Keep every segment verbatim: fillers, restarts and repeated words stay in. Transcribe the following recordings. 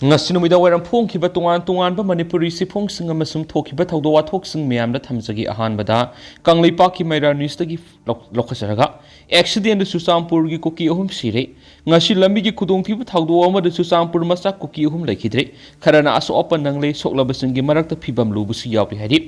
ꯉꯁꯤ ꯅꯨꯃꯤꯗꯥꯡ ꯋꯥꯏꯔꯝ ꯐꯣꯡꯈꯤꯕ ꯇꯣꯉꯥꯟ ꯇꯣꯉꯥꯟꯕ ꯃꯅꯤꯄꯨꯔꯤ ꯆꯦꯐꯣꯡꯁꯤꯡ ꯑꯃꯁꯨꯡ ꯊꯣꯛꯈꯤꯕ ꯊꯧꯗꯣꯛ ꯋꯥꯊꯣꯛꯁꯤꯡ ꯃꯌꯥꯝꯗ ꯊꯝꯖꯒꯦ꯫ ꯑꯍꯥꯟꯕꯗ ꯀꯪꯂꯩꯄꯥꯛꯀꯤ ꯃꯩꯔꯥ ꯅ꯭ꯌꯨꯁꯇꯒꯤ ꯂꯧ-, ꯂꯧꯈꯠꯆꯔꯒ, ꯑꯦꯛꯁꯤꯗꯦꯟꯗ ꯆꯨꯔꯆꯥꯟꯄꯨꯔꯒꯤ ꯀꯨꯀꯤ ꯑꯍꯨꯝ ꯁꯤꯔꯦ꯫ ꯉꯁꯤ ꯂꯝꯕꯤꯒꯤ ꯈꯨꯗꯣꯡꯊꯤꯕ ꯊꯧꯗꯣꯛ ꯑꯃꯗ ꯆꯨꯔꯆꯥꯟꯄꯨꯔ ꯃꯆꯥ ꯀꯨꯀꯤ ꯑꯍꯨꯝ ꯂꯩꯈꯤꯗ꯭ꯔꯦ꯫ ꯈꯔꯅ ꯑꯁꯣꯛ ꯑꯄꯟ ꯅꯪꯂꯦ꯫ ꯁꯣꯛꯂꯕꯁꯤꯡꯒꯤ ꯃꯔꯛꯇ ꯐꯤꯕꯝ ꯂꯨꯕꯁꯨ ꯌꯥꯎꯔꯤ ꯍꯥꯏꯔꯤ꯫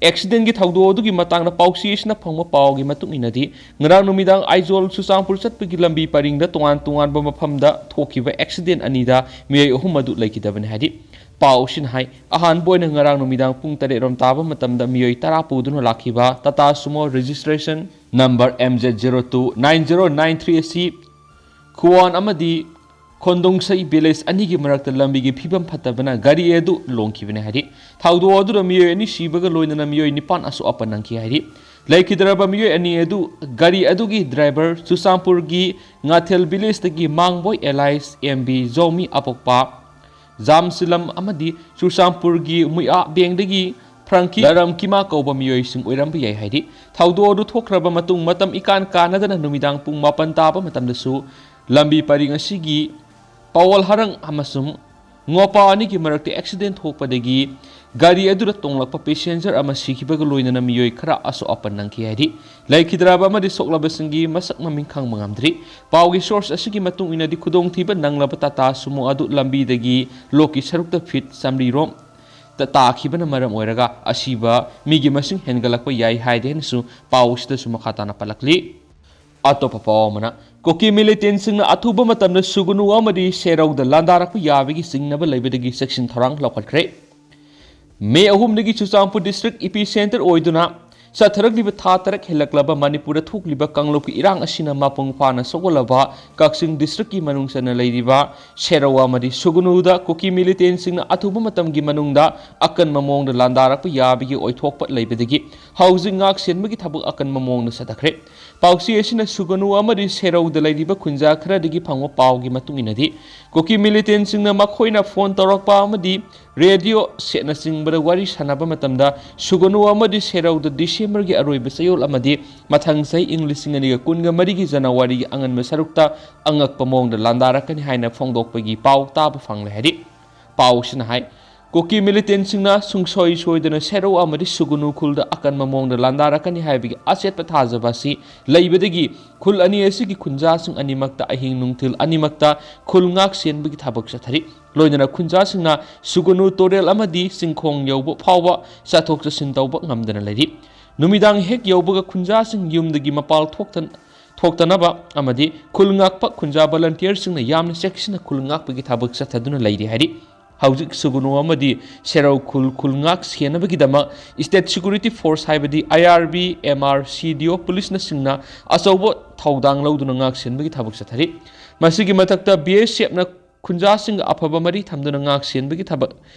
ꯑꯦꯛꯁꯤꯗꯦꯟꯒꯤ ꯊꯧꯗꯣꯛ ꯑꯗꯨꯒꯤ ꯃꯇꯥꯡꯗ ꯄꯥꯎꯆꯦ ꯑꯁꯤꯅ ꯐꯪꯕ ꯄꯥꯎꯒꯤ ꯃꯇꯨꯡ ꯏꯟꯅꯗꯤ, ꯉꯔꯥꯡ ꯅꯨꯃꯤꯗꯥꯡ ꯑꯥꯏꯖꯣꯜ ꯆꯨꯔꯆꯥꯟꯄꯨꯔ ꯆꯠꯄꯒꯤ ꯂꯝꯕꯤ ꯄꯔꯤꯡꯗ ꯇꯣꯉꯥꯟ ꯇꯣꯉꯥꯟꯕ ꯃꯐꯝꯗ ꯊꯣꯛꯈꯤꯕ ꯑꯦꯛꯁꯤꯗꯦꯟ ꯑꯅꯤꯗ ꯃꯤꯑꯣꯏ ꯑꯍꯨꯝ ꯑꯗꯨ ꯂꯩꯈꯤꯗꯕꯅꯤ ꯍꯥꯏꯔꯤ꯫ ꯄꯥꯎ ꯑꯁꯤꯅ ꯍꯥꯏ, ꯑꯍꯥꯟꯕ ꯑꯣꯏꯅ ꯉꯔꯥꯡ ꯅꯨꯃꯤꯗꯥꯡ ꯄꯨꯡ ꯇꯔꯦꯠ ꯔꯣꯝ ꯇꯥꯕ ꯃꯇꯝꯗ ꯃꯤꯑꯣꯏ ꯇꯔꯥ ꯄꯨꯗꯨꯅ ꯂꯥꯛꯈꯤꯕ Tata ꯁꯨꯃꯣ registration number M Z zero two nine zero nine three ꯑꯁꯤ ꯈꯨꯋꯥꯟ ꯑꯃꯗꯤ ꯈꯣꯟꯗꯣꯡꯁꯩ village ꯑꯅꯤꯒꯤ ꯃꯔꯛꯇ ꯂꯝꯕꯤꯒꯤ ꯐꯤꯕꯝ ꯐꯠꯇꯕꯅ ꯒꯥꯔꯤ ꯑꯗꯨ ꯂꯣꯡꯈꯤꯕꯅꯤ ꯍꯥꯏꯔꯤ꯫ ꯊꯧꯗꯣꯛ ꯑꯗꯨꯗ ꯃꯤꯑꯣꯏ ꯑꯅꯤ ꯁꯤꯕꯒ ꯂꯣꯏꯅꯅ ꯃꯤꯑꯣꯏ ꯅꯤꯄꯥꯟ ꯑꯁꯣꯛ ꯑꯄꯟ ꯅꯪꯈꯤ ꯍꯥꯏꯔꯤ꯫ ꯂꯩꯈꯤꯗ꯭ꯔꯕ ꯃꯤꯑꯣꯏ ꯑꯅꯤ ꯑꯗꯨ, ꯒꯥꯔꯤ ꯑꯗꯨꯒꯤ ꯗ꯭ꯔꯥꯏꯚꯔ ꯆꯨꯔꯆꯥꯟꯄꯨꯔꯒꯤ ꯉꯥꯊꯦꯜ village ꯇꯒꯤ ꯃꯥꯡꯕꯣꯏ alias M B ꯖꯣꯃꯤ ꯑꯄꯣꯛꯄ ꯖꯥꯝꯁꯤꯂꯝ ꯑꯃꯗꯤ ꯆꯨꯔꯆꯥꯟꯄꯨꯔꯒꯤ ꯃꯨꯏꯌꯥ ꯕꯦꯡꯗꯒꯤ ꯐ꯭ꯔꯥꯡꯀꯤ ꯂꯔꯝ ꯀꯤꯃꯥ ꯀꯧꯕ ꯃꯤꯑꯣꯏꯁꯤꯡ ꯑꯣꯏꯔꯝꯕ ꯌꯥꯏ ꯍꯥꯏꯔꯤ꯫ ꯊꯧꯗꯣꯛ ꯑꯗꯨ ꯊꯣꯛꯈ꯭ꯔꯕ ꯃꯇꯨꯡ ꯃꯇꯝ ꯏꯀꯥꯟ ꯀꯥꯟꯅꯗꯅ ꯅꯨꯃꯤꯗꯥꯡ ꯄꯨꯡ ꯃꯥꯄꯟ ꯇꯥꯕ ꯃꯇꯝꯗꯁꯨ ꯂꯝꯕꯤ ꯄꯔꯤꯡ ꯑꯁꯤꯒꯤ ꯄꯋꯜ ꯍꯔꯪ ꯑꯃꯁꯨꯡ ꯉꯣꯄꯥ ꯑꯅꯤꯒꯤ ꯃꯔꯛꯇ ꯑꯦꯛꯁꯤꯗꯦꯟ ꯊꯣꯛꯄꯗꯒꯤ ꯒꯥꯔꯤ ꯑꯗꯨꯗ ꯇꯣꯡꯂꯛꯄ passenger ꯑꯃ ꯁꯤꯈꯤꯕꯒ ꯂꯣꯏꯅꯅ ꯃꯤꯑꯣꯏ ꯈꯔ ꯑꯁꯣꯛ ꯑꯄꯟ ꯅꯪꯈꯤ ꯍꯥꯏꯔꯤ꯫ ꯂꯩꯈꯤꯗ꯭ꯔꯕ ꯑꯃꯗꯤ ꯁꯣꯛꯂꯕꯁꯤꯡꯒꯤ ꯃꯁꯛ ꯃꯃꯤꯡ ꯈꯪꯕ ꯉꯝꯗ꯭ꯔꯤ꯫ ꯄꯥꯎꯒꯤ source ꯑꯁꯤꯒꯤ ꯃꯇꯨꯡ ꯏꯟꯅꯗꯤ, ꯈꯨꯗꯣꯡꯊꯤꯕ ꯅꯪꯂꯕ ꯇꯥꯇꯥ ꯁꯨꯃꯣ ꯑꯗꯨ ꯂꯝꯕꯤꯗꯒꯤ ꯂꯣꯛꯀꯤ ꯁꯔꯨꯛꯇ ꯐꯤꯠ ꯆꯥꯃꯔꯤ ꯔꯣꯝ ꯇ-, ꯇꯥꯈꯤꯕꯅ ꯃꯔꯝ ꯑꯣꯏꯔꯒ ꯑꯁꯤꯕ ꯃꯤꯒꯤ ꯃꯁꯤꯡ ꯍꯦꯟꯒꯠꯂꯛꯄ ꯌꯥꯏ ꯍꯥꯏꯗꯦ ꯍꯥꯏꯅꯁꯨ ꯄꯥꯎ ꯑꯁꯤꯗꯁꯨ ꯃꯈꯥ ꯇꯥꯅ ꯄꯜꯂꯛꯂꯤ꯫ ꯑꯇꯣꯞꯄ ꯄꯥꯎ ꯑꯃꯅ, ꯀꯨꯀꯤ militant ꯁꯤꯡꯅ ꯑꯊꯨꯕ ꯃꯇꯝꯗ ꯁꯨꯒꯅꯨ ꯑꯃꯗꯤ ꯁꯦꯔꯧꯗ ꯂꯥꯟꯗꯥꯔꯛꯄ ꯌꯥꯕꯒꯤ ꯆꯤꯡꯅꯕ ꯂꯩꯕꯗꯒꯤ ꯆꯦꯛꯁꯤꯟ ꯊꯧꯔꯥꯡ ꯂꯧꯈꯠꯈ꯭ꯔꯦ꯫ ꯃꯦ ꯑꯍꯨꯝꯗꯒꯤ ꯆꯨꯔꯆꯥꯟꯄꯨꯔ district epicenter ꯑꯣꯏꯗꯨꯅ ꯆꯠꯊꯔꯛꯂꯤꯕ ꯊꯥ ꯇꯔꯦꯠ ꯍꯦꯜꯂꯛꯂꯕ ꯃꯅꯤꯄꯨꯔꯗ ꯊꯣꯛꯂꯤꯕ ꯀꯥꯡꯂꯨꯞꯀꯤ ꯏꯔꯥꯡ ꯑꯁꯤꯅ ꯃꯄꯨꯡ ꯐꯥꯅ ꯁꯣꯛꯍꯜꯂꯕ ꯀꯛꯆꯤꯡ district ꯀꯤ ꯃꯅꯨꯡ ꯆꯟꯅ ꯂꯩꯔꯤꯕ ꯁꯦꯔꯧ ꯑꯃꯗꯤ ꯁꯨꯒꯅꯨꯗ ꯀꯨꯀꯤ militant ꯁꯤꯡꯅ ꯑꯊꯨꯕ ꯃꯇꯝꯒꯤ ꯃꯅꯨꯡꯗ ꯑꯀꯟꯕ ꯃꯑꯣꯡꯗ ꯂꯥꯟꯗꯥꯔꯛꯄ ꯌꯥꯕꯒꯤ ꯑꯣꯏꯊꯣꯛꯄ ꯂꯩꯕꯗꯒꯤ ꯍꯧꯖꯤꯛ ꯉꯥꯛ ꯁꯦꯟꯕꯒꯤ ꯊꯕꯛ ꯑꯀꯟꯕ ꯃꯑꯣꯡꯗ ꯆꯠꯊꯈ꯭ꯔꯦ꯫ ꯄꯥꯎꯆꯦ ꯑꯁꯤꯅ ꯁꯨꯒꯅꯨ ꯑꯃꯗꯤ ꯁꯦꯔꯧꯗ ꯂꯩꯔꯤꯕ ꯈꯨꯟꯖꯥ ꯈꯔꯗꯒꯤ ꯐꯪꯕ ꯄꯥꯎꯒꯤ ꯃꯇꯨꯡ ꯏꯟꯅꯗꯤ, ꯀꯨꯀꯤ militant ꯁꯤꯡꯅ ꯃꯈꯣꯏꯅ phone ꯇꯧꯔꯛꯄ ꯑꯃꯗꯤ ꯔꯦꯗꯤꯑꯣ ꯁꯦꯠꯅꯆꯤꯡꯕꯗ ꯋꯥꯔꯤ ꯁꯥꯟꯅꯕ ꯃꯇꯝꯗ ꯁꯨꯒꯅꯨ ꯑꯃꯗꯤ ꯁꯦꯔꯧꯗ ꯗꯤꯁꯦꯝꯕꯔꯒꯤ ꯑꯔꯣꯏꯕ ꯆꯌꯣꯜ ꯑꯃꯗꯤ ꯃꯊꯪ ꯆꯍꯤ ꯏꯪ ꯂꯤꯁꯤꯡ ꯑꯅꯤꯒ ꯀꯨꯟꯒ ꯃꯔꯤꯒꯤ ꯖꯅꯋꯥꯔꯤꯒꯤ ꯑꯉꯟꯕ ꯁꯔꯨꯛꯇ ꯑꯉꯛꯄ ꯃꯑꯣꯡꯗ ꯂꯥꯟꯗꯥꯔꯛꯀꯅꯤ ꯍꯥꯏꯅ ꯐꯣꯡꯗꯣꯛꯄꯒꯤ ꯄꯥꯎ ꯇꯥꯕ ꯐꯪꯂꯦ ꯍꯥꯏꯔꯤ꯫ ꯄꯥꯎ ꯑꯁꯤꯅ ꯍꯥꯏ, ꯀꯨꯀꯤ ꯃꯤꯂꯤꯇꯦꯟꯁꯤꯡꯅ ꯁꯨꯡꯁꯣꯏ ꯁꯣꯏꯗꯅ ꯁꯦꯔꯧ ꯑꯃꯗꯤ ꯁꯨꯒꯅꯨ ꯈꯨꯜꯗ ꯑꯀꯟꯕ ꯃꯑꯣꯡꯗ ꯂꯥꯟꯗꯥꯔꯛꯀꯅꯤ ꯍꯥꯏꯕꯒꯤ ꯑꯆꯦꯠꯄ ꯊꯥꯖꯕ ꯑꯁꯤ ꯂꯩꯕꯗꯒꯤ ꯈꯨꯜ ꯑꯅꯤ ꯑꯁꯤꯒꯤ ꯈꯨꯟꯖꯥꯁꯤꯡ ꯑꯅꯤꯃꯛꯇ ꯑꯍꯤꯡ ꯅꯨꯡꯊꯤꯜ ꯑꯅꯤꯃꯛꯇ ꯈꯨꯜ ꯉꯥꯛ ꯁꯦꯟꯕꯒꯤ ꯊꯕꯛ ꯆꯠꯊꯔꯤ꯫ ꯂꯣꯏꯅꯅ ꯈꯨꯟꯖꯥꯁꯤꯡꯅ ꯁꯨꯒꯅꯨ ꯇꯣꯔꯦꯜ ꯑꯃꯗꯤ ꯆꯤꯡꯈꯣꯡ ꯌꯧꯕ ꯐꯥꯎꯕ ꯆꯠꯊꯣꯛ ꯆꯠꯁꯤꯟ ꯇꯧꯕ ꯉꯝꯗꯅ ꯂꯩꯔꯤ꯫ ꯅꯨꯃꯤꯗꯥꯡ ꯍꯦꯛ ꯌꯧꯕꯒ ꯈꯨꯟꯖꯥꯁꯤꯡ ꯌꯨꯝꯗꯒꯤ ꯃꯄꯥꯜ ꯊꯣꯛꯇ-, ꯊꯣꯛꯇꯅꯕ ꯑꯃꯗꯤ ꯈꯨꯜ ꯉꯥꯛꯄ ꯈꯨꯟꯖꯥ ꯚꯣꯂꯟꯇꯤꯌꯔꯁꯤꯡꯅ ꯌꯥꯝꯅ ꯆꯦꯛꯁꯤꯟꯅ ꯈꯨꯜ ꯉꯥꯛꯄꯒꯤ ꯊꯕꯛ ꯆꯠꯊꯗꯨꯅ ꯂꯩꯔꯤ ꯍꯥꯏꯔꯤ꯫ ꯍꯧꯖꯤꯛ ꯁꯨꯒꯅꯨ ꯑꯃꯗꯤ ꯁꯦꯔꯧ ꯈꯨꯜ, ꯈꯨꯜ ꯉꯥꯛ ꯁꯦꯟꯅꯕꯒꯤꯗꯃꯛ State Security Force ꯍꯥꯏꯕꯗꯤ IRB, MR, CDO, ꯄꯨꯂꯤꯁꯅꯆꯤꯡꯅ ꯑꯆꯧꯕ ꯊꯧꯗꯥꯡ ꯂꯧꯗꯨꯅ ꯉꯥꯛ ꯁꯦꯟꯕꯒꯤ ꯊꯕꯛ ꯆꯠꯊꯔꯤ꯫ ꯃꯁꯤꯒꯤ ꯃꯊꯛꯇ BSFꯅ ꯈꯨꯟꯖꯥꯁꯤꯡꯒ ꯑꯐꯕ ꯃꯔꯤ ꯊꯝꯗꯨꯅ ꯉꯥꯛ ꯁꯦꯟꯕꯒꯤ ꯊꯕꯛ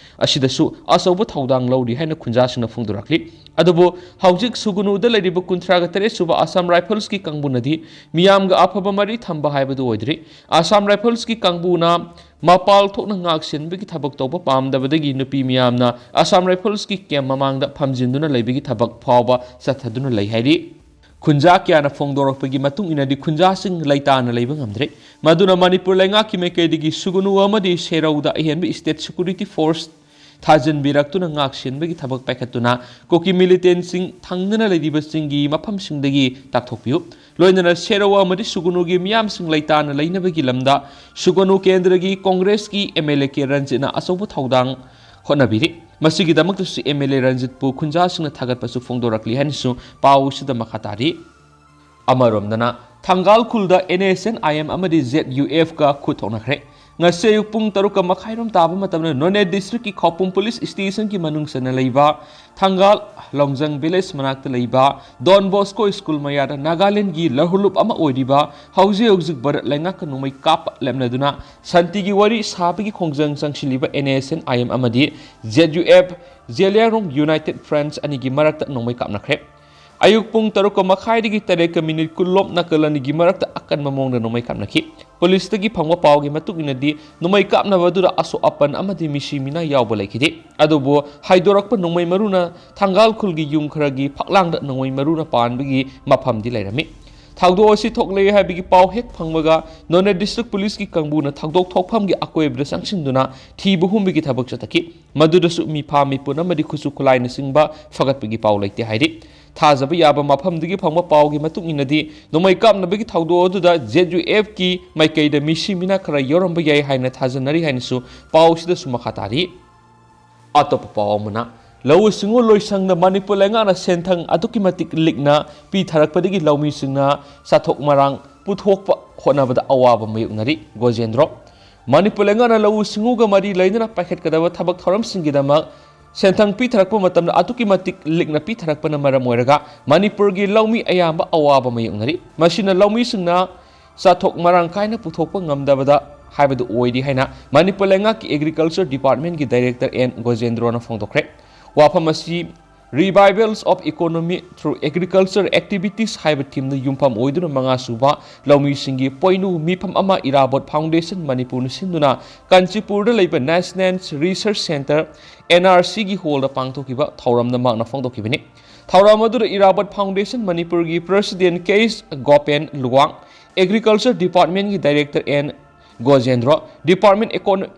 ꯑꯁꯤꯗꯁꯨ ꯑꯆꯧꯕ ꯊꯧꯗꯥꯡ ꯂꯧꯔꯤ ꯍꯥꯏꯅ ꯈꯨꯟꯖꯥꯁꯤꯡꯅ ꯐꯣꯡꯗꯣꯔꯛꯂꯤ꯫ ꯑꯗꯨꯕꯨ ꯍꯧꯖꯤꯛ ꯁꯨꯒꯅꯨꯗ ꯂꯩꯔꯤꯕ ꯀꯨꯟꯊ꯭ꯔꯥꯒ ꯇꯔꯦꯠ ꯁꯨꯕ ꯑꯁꯥꯝ ꯔꯥꯏꯐꯜꯁꯀꯤ ꯀꯥꯡꯕꯨꯅꯗꯤ ꯃꯤꯌꯥꯝꯒ ꯑꯐꯕ ꯃꯔꯤ ꯊꯝꯕ ꯍꯥꯏꯕꯗꯨ ꯑꯣꯏꯗ꯭ꯔꯤ꯫ ꯑꯁꯥꯝ ꯔꯥꯏꯐꯜꯁꯀꯤ ꯀꯥꯡꯕꯨꯅ ꯃꯄꯥꯜ ꯊꯣꯛꯅ ꯉꯥꯛ ꯁꯦꯟꯕꯒꯤ ꯊꯕꯛ ꯇꯧꯕ ꯄꯥꯝꯗꯕꯗꯒꯤ ꯅꯨꯄꯤ ꯃꯤꯌꯥꯝꯅ ꯑꯁꯥꯝ ꯔꯥꯏꯐꯜꯁꯀꯤ ꯀꯦꯝ ꯃꯃꯥꯡꯗ ꯐꯝꯖꯤꯟꯗꯨꯅ ꯂꯩꯕꯒꯤ ꯊꯕꯛ ꯐꯥꯎꯕ ꯆꯠꯊꯗꯨꯅ ꯂꯩ ꯍꯥꯏꯔꯤ꯫ ꯈꯨꯟꯖꯥ ꯀꯌꯥꯅ ꯐꯣꯡꯗꯣꯔꯛꯄꯒꯤ ꯃꯇꯨꯡ ꯏꯟꯅꯗꯤ ꯈꯨꯟꯖꯥꯁꯤꯡ ꯂꯩꯇꯥꯅ ꯂꯩꯕ ꯉꯝꯗ꯭ꯔꯦ꯫ ꯃꯗꯨꯅ ꯃꯅꯤꯄꯨꯔ ꯂꯩꯉꯥꯛꯀꯤ ꯃꯥꯏꯀꯩꯗꯒꯤ ꯁꯨꯒꯅꯨ ꯑꯃꯗꯤ ꯁꯦꯔꯧꯗ ꯑꯍꯦꯟꯕ State Security Force ꯊꯥꯖꯤꯟꯕꯤꯔꯛꯇꯨꯅ ꯉꯥꯛ ꯁꯦꯟꯕꯒꯤ ꯊꯕꯛ ꯄꯥꯏꯈꯠꯇꯨꯅ ꯀꯨꯀꯤ ꯃꯤꯂꯤꯇꯦꯟꯁꯤꯡ ꯊꯪꯗꯨꯅ ꯂꯩꯔꯤꯕꯁꯤꯡꯒꯤ ꯃꯐꯝꯁꯤꯡꯗꯒꯤ ꯇꯥꯛꯊꯣꯛꯄꯤꯌꯨ꯫ ꯂꯣꯏꯅꯅ ꯁꯦꯔꯧ ꯑꯃꯗꯤ ꯁꯨꯒꯅꯨꯒꯤ ꯃꯤꯌꯥꯝꯁꯤꯡ ꯂꯩꯇꯥꯅ ꯂꯩꯅꯕꯒꯤ ꯂꯝꯗ ꯁꯨꯒꯅꯨ ꯀꯦꯟꯗ꯭ꯔꯒꯤ ꯀꯣꯡꯒ꯭ꯔꯦꯁꯀꯤ MLA ꯀꯦ ꯔꯟꯖꯤꯠꯅ ꯑꯆꯧꯕ ꯊꯧꯗꯥꯡ ꯍꯣꯠꯅꯕꯤꯔꯤ꯫ ꯃꯁꯤꯒꯤꯗꯃꯛꯇꯁꯨ MLA ꯔꯟꯖꯤꯠꯄꯨ ꯈꯨꯟꯖꯥꯁꯤꯡꯅ ꯊꯥꯒꯠꯄꯁꯨ ꯐꯣꯡꯗꯣꯔꯛꯂꯤ ꯍꯥꯏꯅꯁꯨ ꯄꯥꯎ ꯑꯁꯤꯗ ꯃꯈꯥ ꯇꯥꯔꯤ꯫ ꯑꯃꯔꯣꯝꯗꯅ, ꯊꯪꯒꯥꯜ ꯈꯨꯜꯗ NSCN-IM ꯑꯃꯗꯤ ZUFꯀ ꯈꯨꯠ ꯊꯣꯛꯅꯈ꯭ꯔꯦ꯫ ꯉꯁꯤ ꯑꯌꯨꯛ ꯄꯨꯡ ꯇꯔꯨꯛꯀ ꯃꯈꯥꯏꯔꯣꯝ ꯇꯥꯕ ꯃꯇꯝꯗ ꯅꯣꯅꯦ ꯗꯤꯁꯇ꯭ꯔꯤꯛꯀꯤ ꯈꯧꯄꯨꯝ ꯄꯨꯂꯤꯁ ꯁ꯭ꯇꯦꯁꯟꯒꯤ ꯃꯅꯨꯡ ꯆꯟꯅ ꯂꯩꯕ ꯊꯪꯒꯥꯜ ꯂꯣꯡꯖꯪ ꯚꯤꯂꯦꯖ ꯃꯅꯥꯛꯇ ꯂꯩꯕ ꯗꯣꯟ ꯕꯣꯁꯀꯣ ꯁ꯭ꯀꯨꯜ ꯃꯌꯥꯗ ꯅꯥꯒꯥꯂꯦꯟꯒꯤ ꯂꯍꯨꯂꯨꯞ ꯑꯃ ꯑꯣꯏꯔꯤꯕ ꯍꯧꯖꯤꯛ ꯍꯧꯖꯤꯛ ꯚꯥꯔꯠ ꯂꯩꯉꯥꯛꯀ ꯅꯣꯡꯃꯩ ꯀꯥꯞꯄ ꯂꯦꯞꯅꯗꯨꯅ ꯁꯥꯟꯇꯤꯒꯤ ꯋꯥꯔꯤ ꯁꯥꯕꯒꯤ ꯈꯣꯡꯖꯪ ꯆꯪꯁꯤꯜꯂꯤꯕ NSCN-IM ꯑꯃꯗꯤ ZUF, ꯖꯦꯂꯤꯌꯥꯡꯔꯣꯡ ꯌꯨꯅꯥꯏꯇꯦꯗ ꯐ꯭ꯔꯟꯠꯁ ꯑꯅꯤꯒꯤ ꯃꯔꯛꯇ ꯅꯣꯡꯃꯩ ꯀꯥꯞꯅꯈ꯭ꯔꯦ꯫ ꯑꯌꯨꯛ ꯄꯨꯡ ꯇꯔꯨꯛꯀ ꯃꯈꯥꯏꯗꯒꯤ ꯇꯔꯦꯠꯀ ꯃꯤꯅꯤꯠ ꯀꯨꯟ ꯂꯣꯝ ꯅꯥꯀꯜ ꯑꯅꯤꯒꯤ ꯃꯔꯛꯇ ꯑꯀꯟꯕ ꯃꯑꯣꯡꯗ ꯅꯣꯡꯃꯩ ꯀꯥꯞꯅꯈꯤ꯫ ꯄꯨꯂꯤꯁꯇꯒꯤ ꯐꯪꯕ ꯄꯥꯎꯒꯤ ꯃꯇꯨꯡ ꯏꯟꯅꯗꯤ, ꯅꯣꯡꯃꯩ ꯀꯥꯞꯅꯕ ꯑꯗꯨꯗ ꯑꯁꯣꯛ ꯑꯄꯟ ꯑꯃꯗꯤ ꯃꯤꯁꯤ ꯃꯤꯅꯥ ꯌꯥꯎꯕ ꯂꯩꯈꯤꯗꯦ꯫ ꯑꯗꯨꯕꯨ ꯍꯥꯏꯗꯣꯔꯛꯄ ꯅꯣꯡꯃꯩ ꯃꯔꯨꯅ ꯊꯪꯒꯥꯜ ꯈꯨꯜꯒꯤ ꯌꯨꯝ ꯈꯔꯒꯤ ꯐꯛꯂꯥꯡꯗ ꯅꯣꯡꯃꯩ ꯃꯔꯨꯅ ꯄꯥꯟꯕꯒꯤ ꯃꯐꯝꯗꯤ ꯂꯩꯔꯝꯃꯤ꯫ ꯊꯧꯗꯣꯛ ꯑꯁꯤ ꯊꯣꯛꯂꯦ ꯍꯥꯏꯕꯒꯤ ꯄꯥꯎ ꯍꯦꯛ ꯐꯪꯕꯒ ꯅꯣꯅꯦ ꯗꯤꯁꯇ꯭ꯔꯤꯛ ꯄꯨꯂꯤꯁꯀꯤ ꯀꯥꯡꯕꯨꯅ ꯊꯧꯗꯣꯛ ꯊꯣꯛꯐꯝꯒꯤ ꯑꯀꯣꯏꯕꯗ ꯆꯪꯁꯤꯟꯗꯨꯅ ꯊꯤꯕ ꯍꯨꯝꯕꯒꯤ ꯊꯕꯛ ꯆꯠꯊꯈꯤ꯫ ꯃꯗꯨꯗꯁꯨ ꯃꯤꯐꯥ ꯃꯤꯄꯨꯟ ꯑꯃꯗꯤ ꯈꯨꯠꯁꯨ ꯈꯨꯠꯂꯥꯏꯅꯆꯤꯡꯕ ꯐꯒꯠꯄꯒꯤ ꯄꯥꯎ ꯂꯩꯇꯦ ꯍꯥꯏꯔꯤ꯫ ꯊꯥꯖꯕ ꯌꯥꯕ ꯃꯐꯝꯗꯒꯤ ꯐꯪꯕ ꯄꯥꯎꯒꯤ ꯃꯇꯨꯡ ꯏꯟꯅꯗꯤ, ꯅꯣꯡꯃꯩ ꯀꯥꯞꯅꯕꯒꯤ ꯊꯧꯗꯣꯛ ꯑꯗꯨꯗ ꯖꯦꯠꯌꯨꯑꯦꯐꯀꯤ ꯃꯥꯏꯀꯩꯗ ꯃꯤꯁꯤ ꯃꯤꯅꯥ ꯈꯔ ꯌꯥꯎꯔꯝꯕ ꯌꯥꯏ ꯍꯥꯏꯅ ꯊꯥꯖꯅꯔꯤ ꯍꯥꯏꯅꯁꯨ ꯄꯥꯎꯁꯤꯗꯁꯨ ꯃꯈꯥ ꯇꯥꯔꯤ꯫ ꯑꯇꯣꯞꯄ ꯄꯥꯎ ꯑꯃꯅ, ꯂꯧꯎ ꯁꯤꯡꯎ ꯂꯣꯏꯁꯪꯗ ꯃꯅꯤꯄꯨꯔ ꯂꯩꯉꯥꯛꯅ ꯁꯦꯟꯊꯪ ꯑꯗꯨꯛꯀꯤ ꯃꯇꯤꯛ ꯂꯤꯛꯅ ꯄꯤꯊꯔꯛꯄꯗꯒꯤ ꯂꯧꯃꯤꯁꯤꯡꯅ ꯆꯥꯊꯣꯛ ꯃꯔꯥꯡ ꯄꯨꯊꯣꯛꯄ ꯍꯣꯠꯅꯕꯗ ꯑꯋꯥꯕ ꯃꯥꯌꯣꯛꯅꯔꯤ꯫ ꯒꯣꯖꯦꯟꯗ꯭ꯔꯣ, ꯃꯅꯤꯄꯨꯔ ꯂꯩꯉꯥꯛꯅ ꯂꯧꯎ ꯁꯤꯡꯎꯒ ꯃꯔꯤ ꯂꯩꯅꯅ ꯄꯥꯏꯈꯠꯀꯗꯕ ꯊꯕꯛ ꯊꯧꯔꯝꯁꯤꯡꯒꯤꯗꯃꯛ ꯁꯦꯟꯊꯪ ꯄꯤꯊꯔꯛꯄ ꯃꯇꯝꯗ ꯑꯗꯨꯛꯀꯤ ꯃꯇꯤꯛ ꯂꯤꯛꯅ ꯄꯤꯊꯔꯛꯄꯅ ꯃꯔꯝ ꯑꯣꯏꯔꯒ ꯃꯅꯤꯄꯨꯔꯒꯤ ꯂꯧꯃꯤ ꯑꯌꯥꯝꯕ ꯑꯋꯥꯕ ꯃꯥꯌꯣꯛꯅꯔꯤ꯫ ꯃꯁꯤꯅ ꯂꯧꯃꯤꯁꯤꯡꯅ ꯆꯥꯊꯣꯛ ꯃꯔꯥꯡ ꯀꯥꯏꯅ ꯄꯨꯊꯣꯛꯄ ꯉꯝꯗꯕꯗ ꯍꯥꯏꯕꯗꯨ ꯑꯣꯏꯔꯤ ꯍꯥꯏꯅ ꯃꯅꯤꯄꯨꯔ ꯂꯩꯉꯥꯛꯀꯤ ꯑꯦꯒ꯭ꯔꯤꯀꯜꯆꯔ ꯗꯤꯄꯥꯔꯠꯃꯦꯟꯒꯤ ꯗꯥꯏꯔꯦꯛꯇꯔ ꯑꯦꯟ ꯒꯣꯖꯦꯟꯗ꯭ꯔꯣꯅ ꯐꯣꯡꯗꯣꯛꯈ꯭ꯔꯦ꯫ ꯋꯥꯐꯝ ꯑꯁꯤ Revivals of Economy Through Agriculture Activities ꯍꯥꯏꯕ ꯊꯤꯝꯗ ꯌꯨꯝꯐꯝ ꯑꯣꯏꯗꯨꯅ ꯃꯉꯥ ꯁꯨꯕ ꯂꯧꯃꯤꯁꯤꯡꯒꯤ ꯄꯣꯏꯅꯨ ꯃꯤꯐꯝ ꯑꯃ ꯏꯔꯥꯕꯣꯠ ꯐꯥꯎꯟꯗꯦꯁꯟ ꯃꯅꯤꯄꯨꯔꯅ ꯁꯤꯟꯗꯨꯅ ꯀꯥꯟꯆꯤꯄꯨꯔꯗ ꯂꯩꯕ national research centre, N R ꯁꯤꯒꯤ ꯍꯣꯜꯗ ꯄꯥꯡꯊꯣꯛꯈꯤꯕ ꯊꯧꯔꯝꯗ ꯃꯍꯥꯛꯅ ꯐꯣꯡꯗꯣꯛꯈꯤꯕꯅꯤ꯫ ꯊꯧꯔꯝ ꯑꯗꯨꯗ ꯏꯔꯥꯕꯣꯠ ꯐꯥꯎꯟꯗꯦꯁꯟ ꯃꯅꯤꯄꯨꯔꯒꯤ president K S Gopen Luwang, agriculture ꯗꯤꯄꯥꯔꯠꯃꯦꯟꯒꯤ ꯗꯥꯏꯔꯦꯛꯇꯔ ꯑꯦꯟ ꯒꯣꯖꯦꯟꯗ꯭ꯔꯣ, ꯗꯤꯄꯥꯔꯠꯃꯦꯟ ꯏꯀꯣꯅꯣ-,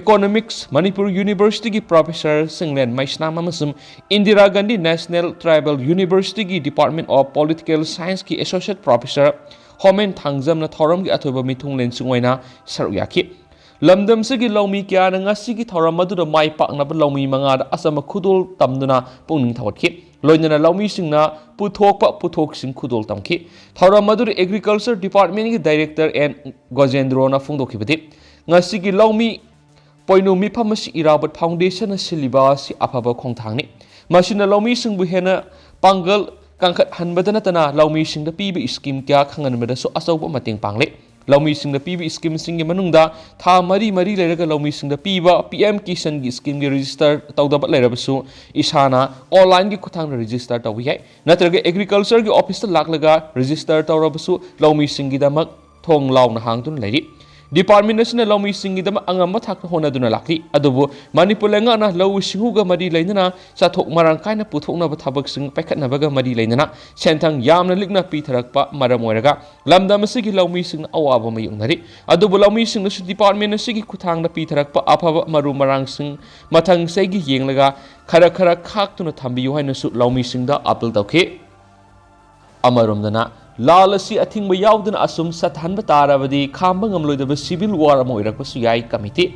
ꯏꯀꯣꯅꯣꯃꯤꯛꯁ ꯃꯅꯤꯄꯨꯔ ꯌꯨꯅꯤꯚꯔꯁꯤꯇꯤꯒꯤ ꯄ꯭ꯔꯣꯐꯦꯁꯔ ꯁꯤꯡꯂꯦꯟ ꯃꯩꯁꯅꯥꯝ ꯑꯃꯁꯨꯡ ꯏꯟꯗꯤꯔꯥ ꯒꯥꯟꯙꯤ ꯅꯦꯁꯅꯦꯜ ꯇ꯭ꯔꯥꯏꯕꯦꯜ ꯌꯨꯅꯤꯚꯔꯁꯤꯇꯤꯒꯤ ꯗꯤꯄꯥꯔꯠꯃꯦꯟ ꯑꯣꯐ ꯄꯣꯂꯤꯇꯤꯀꯦꯜ ꯁꯥꯏꯟꯁꯀꯤ ꯑꯦꯁꯣꯁꯤꯌꯦꯠ ꯄ꯭ꯔꯣꯐꯦꯁꯔ ꯍꯣꯃꯦꯟ ꯊꯥꯡꯖꯝꯅ ꯊꯧꯔꯝꯒꯤ ꯑꯊꯣꯏꯕ ꯃꯤꯊꯨꯡꯂꯦꯟꯁꯤꯡ ꯑꯣꯏꯅ ꯁꯔꯨꯛ ꯌꯥꯈꯤ꯫ ꯂꯝꯗꯝꯁꯤꯒꯤ ꯂꯧꯃꯤ ꯀꯌꯥꯅ ꯉꯁꯤꯒꯤ ꯊꯧꯔꯝ ꯑꯗꯨꯗ ꯃꯥꯏ ꯄꯥꯛꯅꯕ ꯂꯧꯃꯤ ꯃꯉꯥꯗ ꯑꯆꯝꯕ ꯈꯨꯗꯣꯜ ꯇꯝꯗꯨꯅ ꯄꯨꯛꯅꯤꯡ ꯊꯧꯒꯠꯈꯤ꯫ ꯂꯣꯏꯅꯅ ꯂꯧꯃꯤꯁꯤꯡꯅ ꯄꯨꯊꯣꯛꯄ ꯄꯣꯠꯊꯣꯛꯁꯤꯡ ꯈꯨꯗꯣꯜ ꯇꯝꯈꯤ꯫ ꯊꯧꯔꯝ ꯑꯗꯨꯗ ꯑꯦꯒ꯭ꯔꯤꯀꯜꯆꯔ ꯗꯤꯄꯥꯔꯠꯃꯦꯟꯒꯤ ꯗꯥꯏꯔꯦꯛꯇꯔ ꯑꯦꯟ ꯒꯣꯖꯦꯟꯗ꯭ꯔꯣꯅ ꯐꯣꯡꯗꯣꯛꯈꯤꯕꯗꯤ, ꯉꯁꯤꯒꯤ ꯂꯧꯃꯤ ꯄꯣꯏꯅꯨ ꯃꯤꯐꯝ ꯑꯁꯤ ꯏꯔꯥꯕꯣꯠ ꯐꯥꯎꯟꯗꯦꯁꯟꯅ ꯁꯤꯜꯂꯤꯕ ꯑꯁꯤ ꯑꯐꯕ ꯈꯣꯡꯊꯥꯡꯅꯤ꯫ ꯃꯁꯤꯅ ꯂꯧꯃꯤꯁꯤꯡꯕꯨ ꯍꯦꯟꯅ ꯄꯥꯡꯒꯜ ꯀꯟꯈꯠꯍꯟꯕꯗ ꯅꯠꯇꯅ ꯂꯧꯃꯤꯁꯤꯡꯗ ꯄꯤꯕ ꯁ꯭ꯀꯤꯝ ꯀꯌꯥ ꯈꯪꯍꯟꯕꯗꯁꯨ ꯑꯆꯧꯕ ꯃꯇꯦꯡ ꯄꯥꯡꯂꯦ꯫ ꯂꯧꯃꯤꯁꯤꯡꯗ ꯄꯤꯕ ꯁ꯭ꯀꯤꯝꯁꯤꯡꯒꯤ ꯃꯅꯨꯡꯗ ꯊꯥ ꯃꯔꯤ ꯃꯔꯤ ꯂꯩꯔꯒ ꯂꯧꯃꯤꯁꯤꯡꯗ ꯄꯤꯕ ꯄꯤ ꯑꯦꯝ ꯀꯤꯁꯟꯒꯤ ꯁ꯭ꯀꯤꯝꯒꯤ ꯔꯦꯖꯤꯁꯇꯔ ꯇꯧꯗꯕ ꯂꯩꯔꯕꯁꯨ ꯏꯁꯥꯅ ꯑꯣꯟꯂꯥꯏꯟꯒꯤ ꯈꯨꯠꯊꯥꯡꯗ ꯔꯦꯖꯤꯁꯇꯔ ꯇꯧꯕ ꯌꯥꯏ, ꯅꯠꯇ꯭ꯔꯒ ꯑꯦꯒ꯭ꯔꯤꯀꯜꯆꯔꯒꯤ ꯑꯣꯐꯤꯁꯇ ꯂꯥꯛꯂꯒ ꯔꯦꯖꯤꯁꯇꯔ ꯇꯧꯔꯕꯁꯨ ꯂꯧꯃꯤꯁꯤꯡꯒꯤꯗꯃꯛ ꯊꯣꯡ ꯂꯥꯎꯅ ꯍꯥꯡꯗꯨꯅ ꯂꯩꯔꯤ꯫ ꯗꯤꯄꯥꯔꯠꯃꯦꯟ ꯑꯁꯤꯅ ꯂꯧꯃꯤꯁꯤꯡꯒꯤꯗꯃꯛ ꯑꯉꯝꯕ ꯊꯥꯛꯇ ꯍꯣꯠꯅꯗꯨꯅ ꯂꯥꯛꯂꯤ꯫ ꯑꯗꯨꯕꯨ ꯃꯅꯤꯄꯨꯔ ꯂꯩꯉꯥꯛꯅ ꯂꯧꯎ ꯁꯤꯡꯎꯒ ꯃꯔꯤ ꯂꯩꯅꯅ ꯆꯥꯊꯣꯛ ꯃꯔꯥꯡ ꯀꯥꯏꯅ ꯄꯨꯊꯣꯛꯅꯕ ꯊꯕꯛꯁꯤꯡ ꯄꯥꯏꯈꯠꯅꯕꯒ ꯃꯔꯤ ꯂꯩꯅꯅ ꯁꯦꯟꯊꯪ ꯌꯥꯝꯅ ꯂꯤꯛꯅ ꯄꯤꯊꯔꯛꯄ ꯃꯔꯝ ꯑꯣꯏꯔꯒ ꯂꯝꯗꯝ ꯑꯁꯤꯒꯤ ꯂꯧꯃꯤꯁꯤꯡꯅ ꯑꯋꯥꯕ ꯃꯥꯌꯣꯛꯅꯔꯤ꯫ ꯑꯗꯨꯕꯨ ꯂꯧꯃꯤꯁꯤꯡꯅꯁꯨ ꯗꯤꯄꯥꯔꯠꯃꯦꯟ ꯑꯁꯤꯒꯤ ꯈꯨꯠꯊꯥꯡꯗ ꯄꯤꯊꯔꯛꯄ ꯑꯐꯕ ꯃꯔꯨ ꯃꯔꯥꯡꯁꯤꯡ ꯃꯊꯪ ꯆꯍꯤꯒꯤ ꯌꯦꯡꯂꯒ ꯈꯔ ꯈꯔ ꯈꯥꯛꯇꯨꯅ ꯊꯝꯕꯤꯌꯨ ꯍꯥꯏꯅꯁꯨ ꯂꯧꯃꯤꯁꯤꯡꯗ ꯑꯥꯄꯤꯜ ꯇꯧꯈꯤ꯫ ꯑꯃꯔꯣꯝꯗꯅ, ꯂꯥꯜ ꯑꯁꯤ ꯑꯊꯤꯡꯕ ꯌꯥꯎꯗꯅ ꯑꯁꯨꯝ ꯆꯠꯊꯍꯟꯕ ꯇꯥꯔꯕꯗꯤ ꯈꯥꯝꯕ ꯉꯝꯂꯣꯏꯗꯕ civil war ꯑꯃ ꯑꯣꯏꯔꯛꯄꯁꯨ ꯌꯥꯏ꯫ Committee,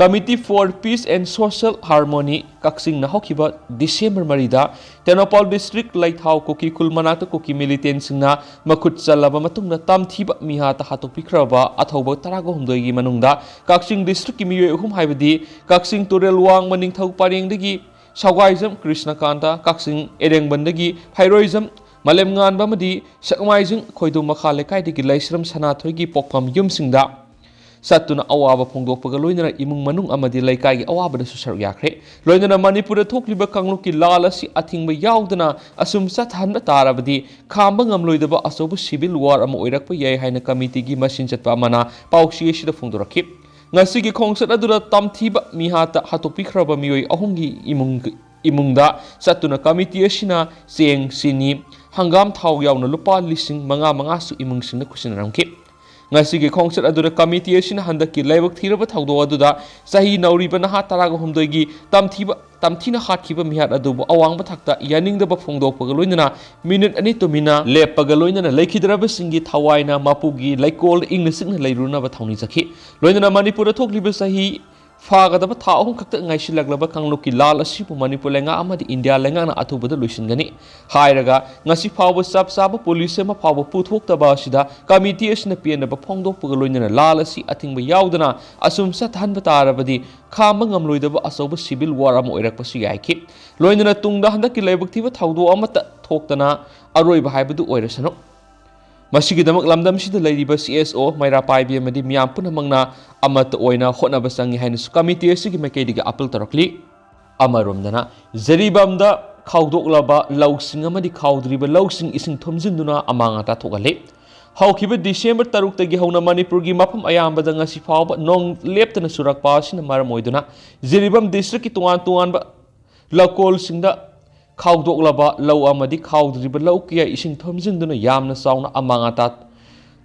Committee for Peace and Social Harmony, ꯀꯛꯆꯤꯡꯅ ꯍꯧꯈꯤꯕ ꯗꯤꯁꯦꯝꯕꯔ ꯃꯔꯤꯗ ꯇꯦꯡꯅꯧꯄꯜ ꯗꯤꯁꯇ꯭ꯔꯤꯛ ꯂꯩꯊꯥꯎ ꯀꯨꯀꯤ ꯈꯨꯜ ꯃꯅꯥꯛꯇ ꯀꯨꯀꯤ ꯃꯤꯂꯤꯇꯦꯟꯁꯤꯡꯅ ꯃꯈꯨꯠ ꯆꯜꯂꯕ ꯃꯇꯨꯡꯗ ꯇꯝꯊꯤꯕ ꯃꯤꯍꯥꯠꯇ ꯍꯥꯠꯇꯣꯛꯄꯤꯈ꯭ꯔꯕ ꯑꯊꯧꯕ ꯇꯔꯥꯒ ꯍꯨꯝꯗꯣꯏꯒꯤ ꯃꯅꯨꯡꯗ ꯀꯛꯆꯤꯡ ꯗꯤꯁꯇ꯭ꯔꯤꯛꯀꯤ ꯃꯤꯑꯣꯏ ꯑꯍꯨꯝ, ꯍꯥꯏꯕꯗꯤ ꯀꯛꯆꯤꯡ ꯇꯨꯔꯦꯜ ꯋꯥꯡꯃ ꯅꯤꯡꯊꯧ ꯄꯔꯦꯡꯗꯒꯤ ꯁꯥꯎꯒꯥꯏꯖꯝ ꯀ꯭ꯔꯤꯁꯅꯀꯥꯟꯇ, ꯀꯛꯆꯤꯡ ꯑꯦꯔꯦꯡꯕꯟꯗꯒꯤ ꯐꯩꯔꯣꯏꯖꯝ ꯃꯥꯂꯦꯝꯉꯥꯟꯕ ꯑꯃꯗꯤ ꯁꯦꯛꯃꯥꯏꯖꯤꯡ ꯈꯣꯏꯗꯨꯝ ꯃꯈꯥ ꯂꯩꯀꯥꯏꯗꯒꯤ ꯂꯩꯁ꯭ꯔꯝ ꯁꯅꯥꯊꯣꯏꯒꯤ ꯄꯣꯛꯐꯝ ꯌꯨꯝꯁꯤꯡꯗ ꯆꯠꯇꯨꯅ ꯑꯋꯥꯕ ꯐꯣꯡꯗꯣꯛꯄꯒ ꯂꯣꯏꯅꯅ ꯏꯃꯨꯡ ꯃꯅꯨꯡ ꯑꯃꯗꯤ ꯂꯩꯀꯥꯏꯒꯤ ꯑꯋꯥꯕꯗꯁꯨ ꯁꯔꯨꯛ ꯌꯥꯈ꯭ꯔꯦ꯫ ꯂꯣꯏꯅꯅ ꯃꯅꯤꯄꯨꯔꯗ ꯊꯣꯛꯂꯤꯕ ꯀꯥꯡꯂꯨꯞꯀꯤ ꯂꯥꯜ ꯑꯁꯤ ꯑꯊꯤꯡꯕ ꯌꯥꯎꯗꯅ ꯑꯁꯨꯝ ꯆꯠꯊꯍꯟꯕ ꯇꯥꯔꯕꯗꯤ ꯈꯥꯝꯕ ꯉꯝꯂꯣꯏꯗꯕ ꯑꯆꯧꯕ civil war ꯑꯃ ꯑꯣꯏꯔꯛꯄ ꯌꯥꯏ ꯍꯥꯏꯅ committeeꯒꯤ ꯃꯁꯤꯡ ꯆꯠꯄ ꯑꯃꯅ ꯄꯥꯎꯆꯦ ꯑꯁꯤꯗ ꯐꯣꯡꯗꯣꯔꯛꯈꯤ꯫ ꯉꯁꯤꯒꯤ ꯈꯣꯡꯆꯠ ꯑꯗꯨꯗ ꯇꯝꯊꯤꯕ ꯃꯤꯍꯥꯠꯇ ꯍꯥꯠꯇꯣꯛꯄꯤꯈ꯭ꯔꯕ ꯃꯤꯑꯣꯏ ꯑꯍꯨꯝꯒꯤ ꯏꯃꯨꯡ, ꯏꯃꯨꯡꯗ ꯆꯠꯇꯨꯅ committee ꯑꯁꯤꯅ ꯆꯦꯡ, ꯆꯤꯅꯤ, ꯍꯪꯒꯥꯝ ꯊꯥꯎ ꯌꯥꯎꯅ ꯂꯨꯄꯥ ꯂꯤꯁꯤꯡ ꯃꯉꯥ ꯃꯉꯥꯁꯨ ꯏꯃꯨꯡꯁꯤꯡꯗ ꯈꯨꯠꯁꯤꯟꯅꯔꯝꯈꯤ꯫ ꯉꯁꯤꯒꯤ ꯈꯣꯡꯆꯠ ꯑꯗꯨꯗ committee ꯑꯁꯤꯅ ꯍꯟꯗꯛꯀꯤ ꯂꯥꯏꯕꯛ ꯊꯤꯔꯕ ꯊꯧꯗꯣꯛ ꯑꯗꯨꯗ ꯆꯍꯤ ꯅꯧꯔꯤꯕ ꯅꯍꯥ ꯇꯔꯥꯒ ꯍꯨꯝꯗꯣꯏꯒꯤ ꯇꯝꯊꯤꯕ, ꯇꯝꯊꯤꯅ ꯍꯥꯠꯈꯤꯕ ꯃꯤꯍꯥꯠ ꯑꯗꯨꯕꯨ ꯑꯋꯥꯡꯕ ꯊꯥꯛꯇ ꯌꯥꯅꯤꯡꯗꯕ ꯐꯣꯡꯗꯣꯛꯄꯒ ꯂꯣꯏꯅꯅ ꯃꯤꯅꯤꯠ ꯑꯅꯤ ꯇꯨꯃꯤꯟꯅ ꯂꯦꯞꯄꯒ ꯂꯣꯏꯅꯅ ꯂꯩꯈꯤꯗ꯭ꯔꯕꯁꯤꯡꯒꯤ ꯊꯋꯥꯏꯅ ꯃꯄꯨꯒꯤ ꯂꯩꯀꯣꯜꯗ ꯏꯪꯅ ꯆꯤꯛꯅ ꯂꯩꯔꯨꯅꯕ ꯊꯧꯅꯤꯖꯈꯤ꯫ ꯂꯣꯏꯅꯅ ꯃꯅꯤꯄꯨꯔꯗ ꯊꯣꯛꯂꯤꯕ ꯆꯍꯤ ꯐꯥꯒꯗꯕ ꯊꯥ ꯑꯍꯨꯝ ꯈꯛꯇ ꯉꯥꯏꯁꯤꯜꯂꯛꯂꯕ ꯀꯥꯡꯂꯨꯞꯀꯤ ꯂꯥꯜ ꯑꯁꯤꯕꯨ ꯃꯅꯤꯄꯨꯔ ꯂꯩꯉꯥꯛ ꯑꯃꯗꯤ ꯏꯟꯗꯤꯌꯥ ꯂꯩꯉꯥꯛꯅ ꯑꯊꯨꯕꯗ ꯂꯣꯏꯁꯤꯟꯒꯅꯤ ꯍꯥꯏꯔꯒ ꯉꯁꯤ ꯐꯥꯎꯕ ꯆꯞ ꯆꯥꯕ ꯄꯣꯂꯤꯁꯤ ꯑꯃ ꯐꯥꯎꯕ ꯄꯨꯊꯣꯛꯇꯕ ꯑꯁꯤꯗ committee ꯑꯁꯤꯅ ꯄꯦꯟꯗꯕ ꯐꯣꯡꯗꯣꯛꯄꯒ ꯂꯣꯏꯅꯅ ꯂꯥꯜ ꯑꯁꯤ ꯑꯊꯤꯡꯕ ꯌꯥꯎꯗꯅ ꯑꯁꯨꯝ ꯆꯠꯊꯍꯟꯕ ꯇꯥꯔꯕꯗꯤ ꯈꯥꯝꯕ ꯉꯝꯂꯣꯏꯗꯕ ꯑꯆꯧꯕ civil war ꯑꯃ ꯑꯣꯏꯔꯛꯄꯁꯨ ꯌꯥꯏꯈꯤ꯫ ꯂꯣꯏꯅꯅ ꯇꯨꯡꯗ ꯍꯟꯗꯛꯀꯤ ꯂꯥꯏꯕꯛ ꯊꯤꯕ ꯊꯧꯗꯣꯛ ꯑꯃꯠꯇ ꯊꯣꯛꯇꯅ ꯑꯔꯣꯏꯕ ꯍꯥꯏꯕꯗꯨ ꯑꯣꯏꯔꯁꯅꯨ꯫ ꯃꯁꯤꯒꯤꯗꯃꯛ ꯂꯝꯗꯝꯁꯤꯗ ꯂꯩꯔꯤꯕ CSO, ꯃꯩꯔꯥ ꯄꯥꯏꯕꯤ ꯑꯃꯗꯤ ꯃꯤꯌꯥꯝ ꯄꯨꯝꯅꯃꯛꯅ ꯑꯃꯠꯇ ꯑꯣꯏꯅ ꯍꯣꯠꯅꯕ ꯆꯪꯏ ꯍꯥꯏꯅꯁꯨ committee ꯑꯁꯤꯒꯤ ꯃꯥꯏꯀꯩꯗꯒꯤ ꯑꯥꯄꯤꯜ ꯇꯧꯔꯛꯂꯤ꯫ ꯑꯃꯔꯣꯝꯗꯅ, ꯖꯤꯔꯤꯕꯥꯝꯗ ꯈꯥꯎꯗꯣꯛꯂꯕ ꯂꯧꯁꯤꯡ ꯑꯃꯗꯤ ꯈꯥꯎꯗ꯭ꯔꯤꯕ ꯂꯧꯁꯤꯡ ꯏꯁꯤꯡ ꯊꯨꯝꯖꯤꯟꯗꯨꯅ ꯑꯃꯥꯡ ꯑꯇꯥ ꯊꯣꯛꯍꯜꯂꯤ꯫ ꯍꯧꯈꯤꯕ ꯗꯤꯁꯦꯝꯕꯔ ꯇꯔꯨꯛꯇꯒꯤ ꯍꯧꯅ ꯃꯅꯤꯄꯨꯔꯒꯤ ꯃꯐꯝ ꯑꯌꯥꯝꯕꯗ ꯉꯁꯤ ꯐꯥꯎꯕ ꯅꯣꯡ ꯂꯦꯞꯇꯅ ꯆꯨꯔꯛꯄ ꯑꯁꯤꯅ ꯃꯔꯝ ꯑꯣꯏꯗꯨꯅ ꯖꯤꯔꯤꯕꯥꯝ ꯗꯤꯁꯇ꯭ꯔꯤꯛꯀꯤ ꯇꯣꯉꯥꯟ ꯇꯣꯉꯥꯟꯕ ꯂꯧꯀꯣꯜꯁꯤꯡꯗ ꯈꯥꯎꯗꯣꯛꯂꯕ ꯂꯧ ꯑꯃꯗꯤ ꯈꯥꯎꯗ꯭ꯔꯤꯕ ꯂꯧ ꯀꯌꯥ ꯏꯁꯤꯡ ꯊꯨꯝꯖꯤꯟꯗꯨꯅ ꯌꯥꯝꯅ ꯆꯥꯎꯅ ꯑꯃꯥꯡ ꯑꯇꯥ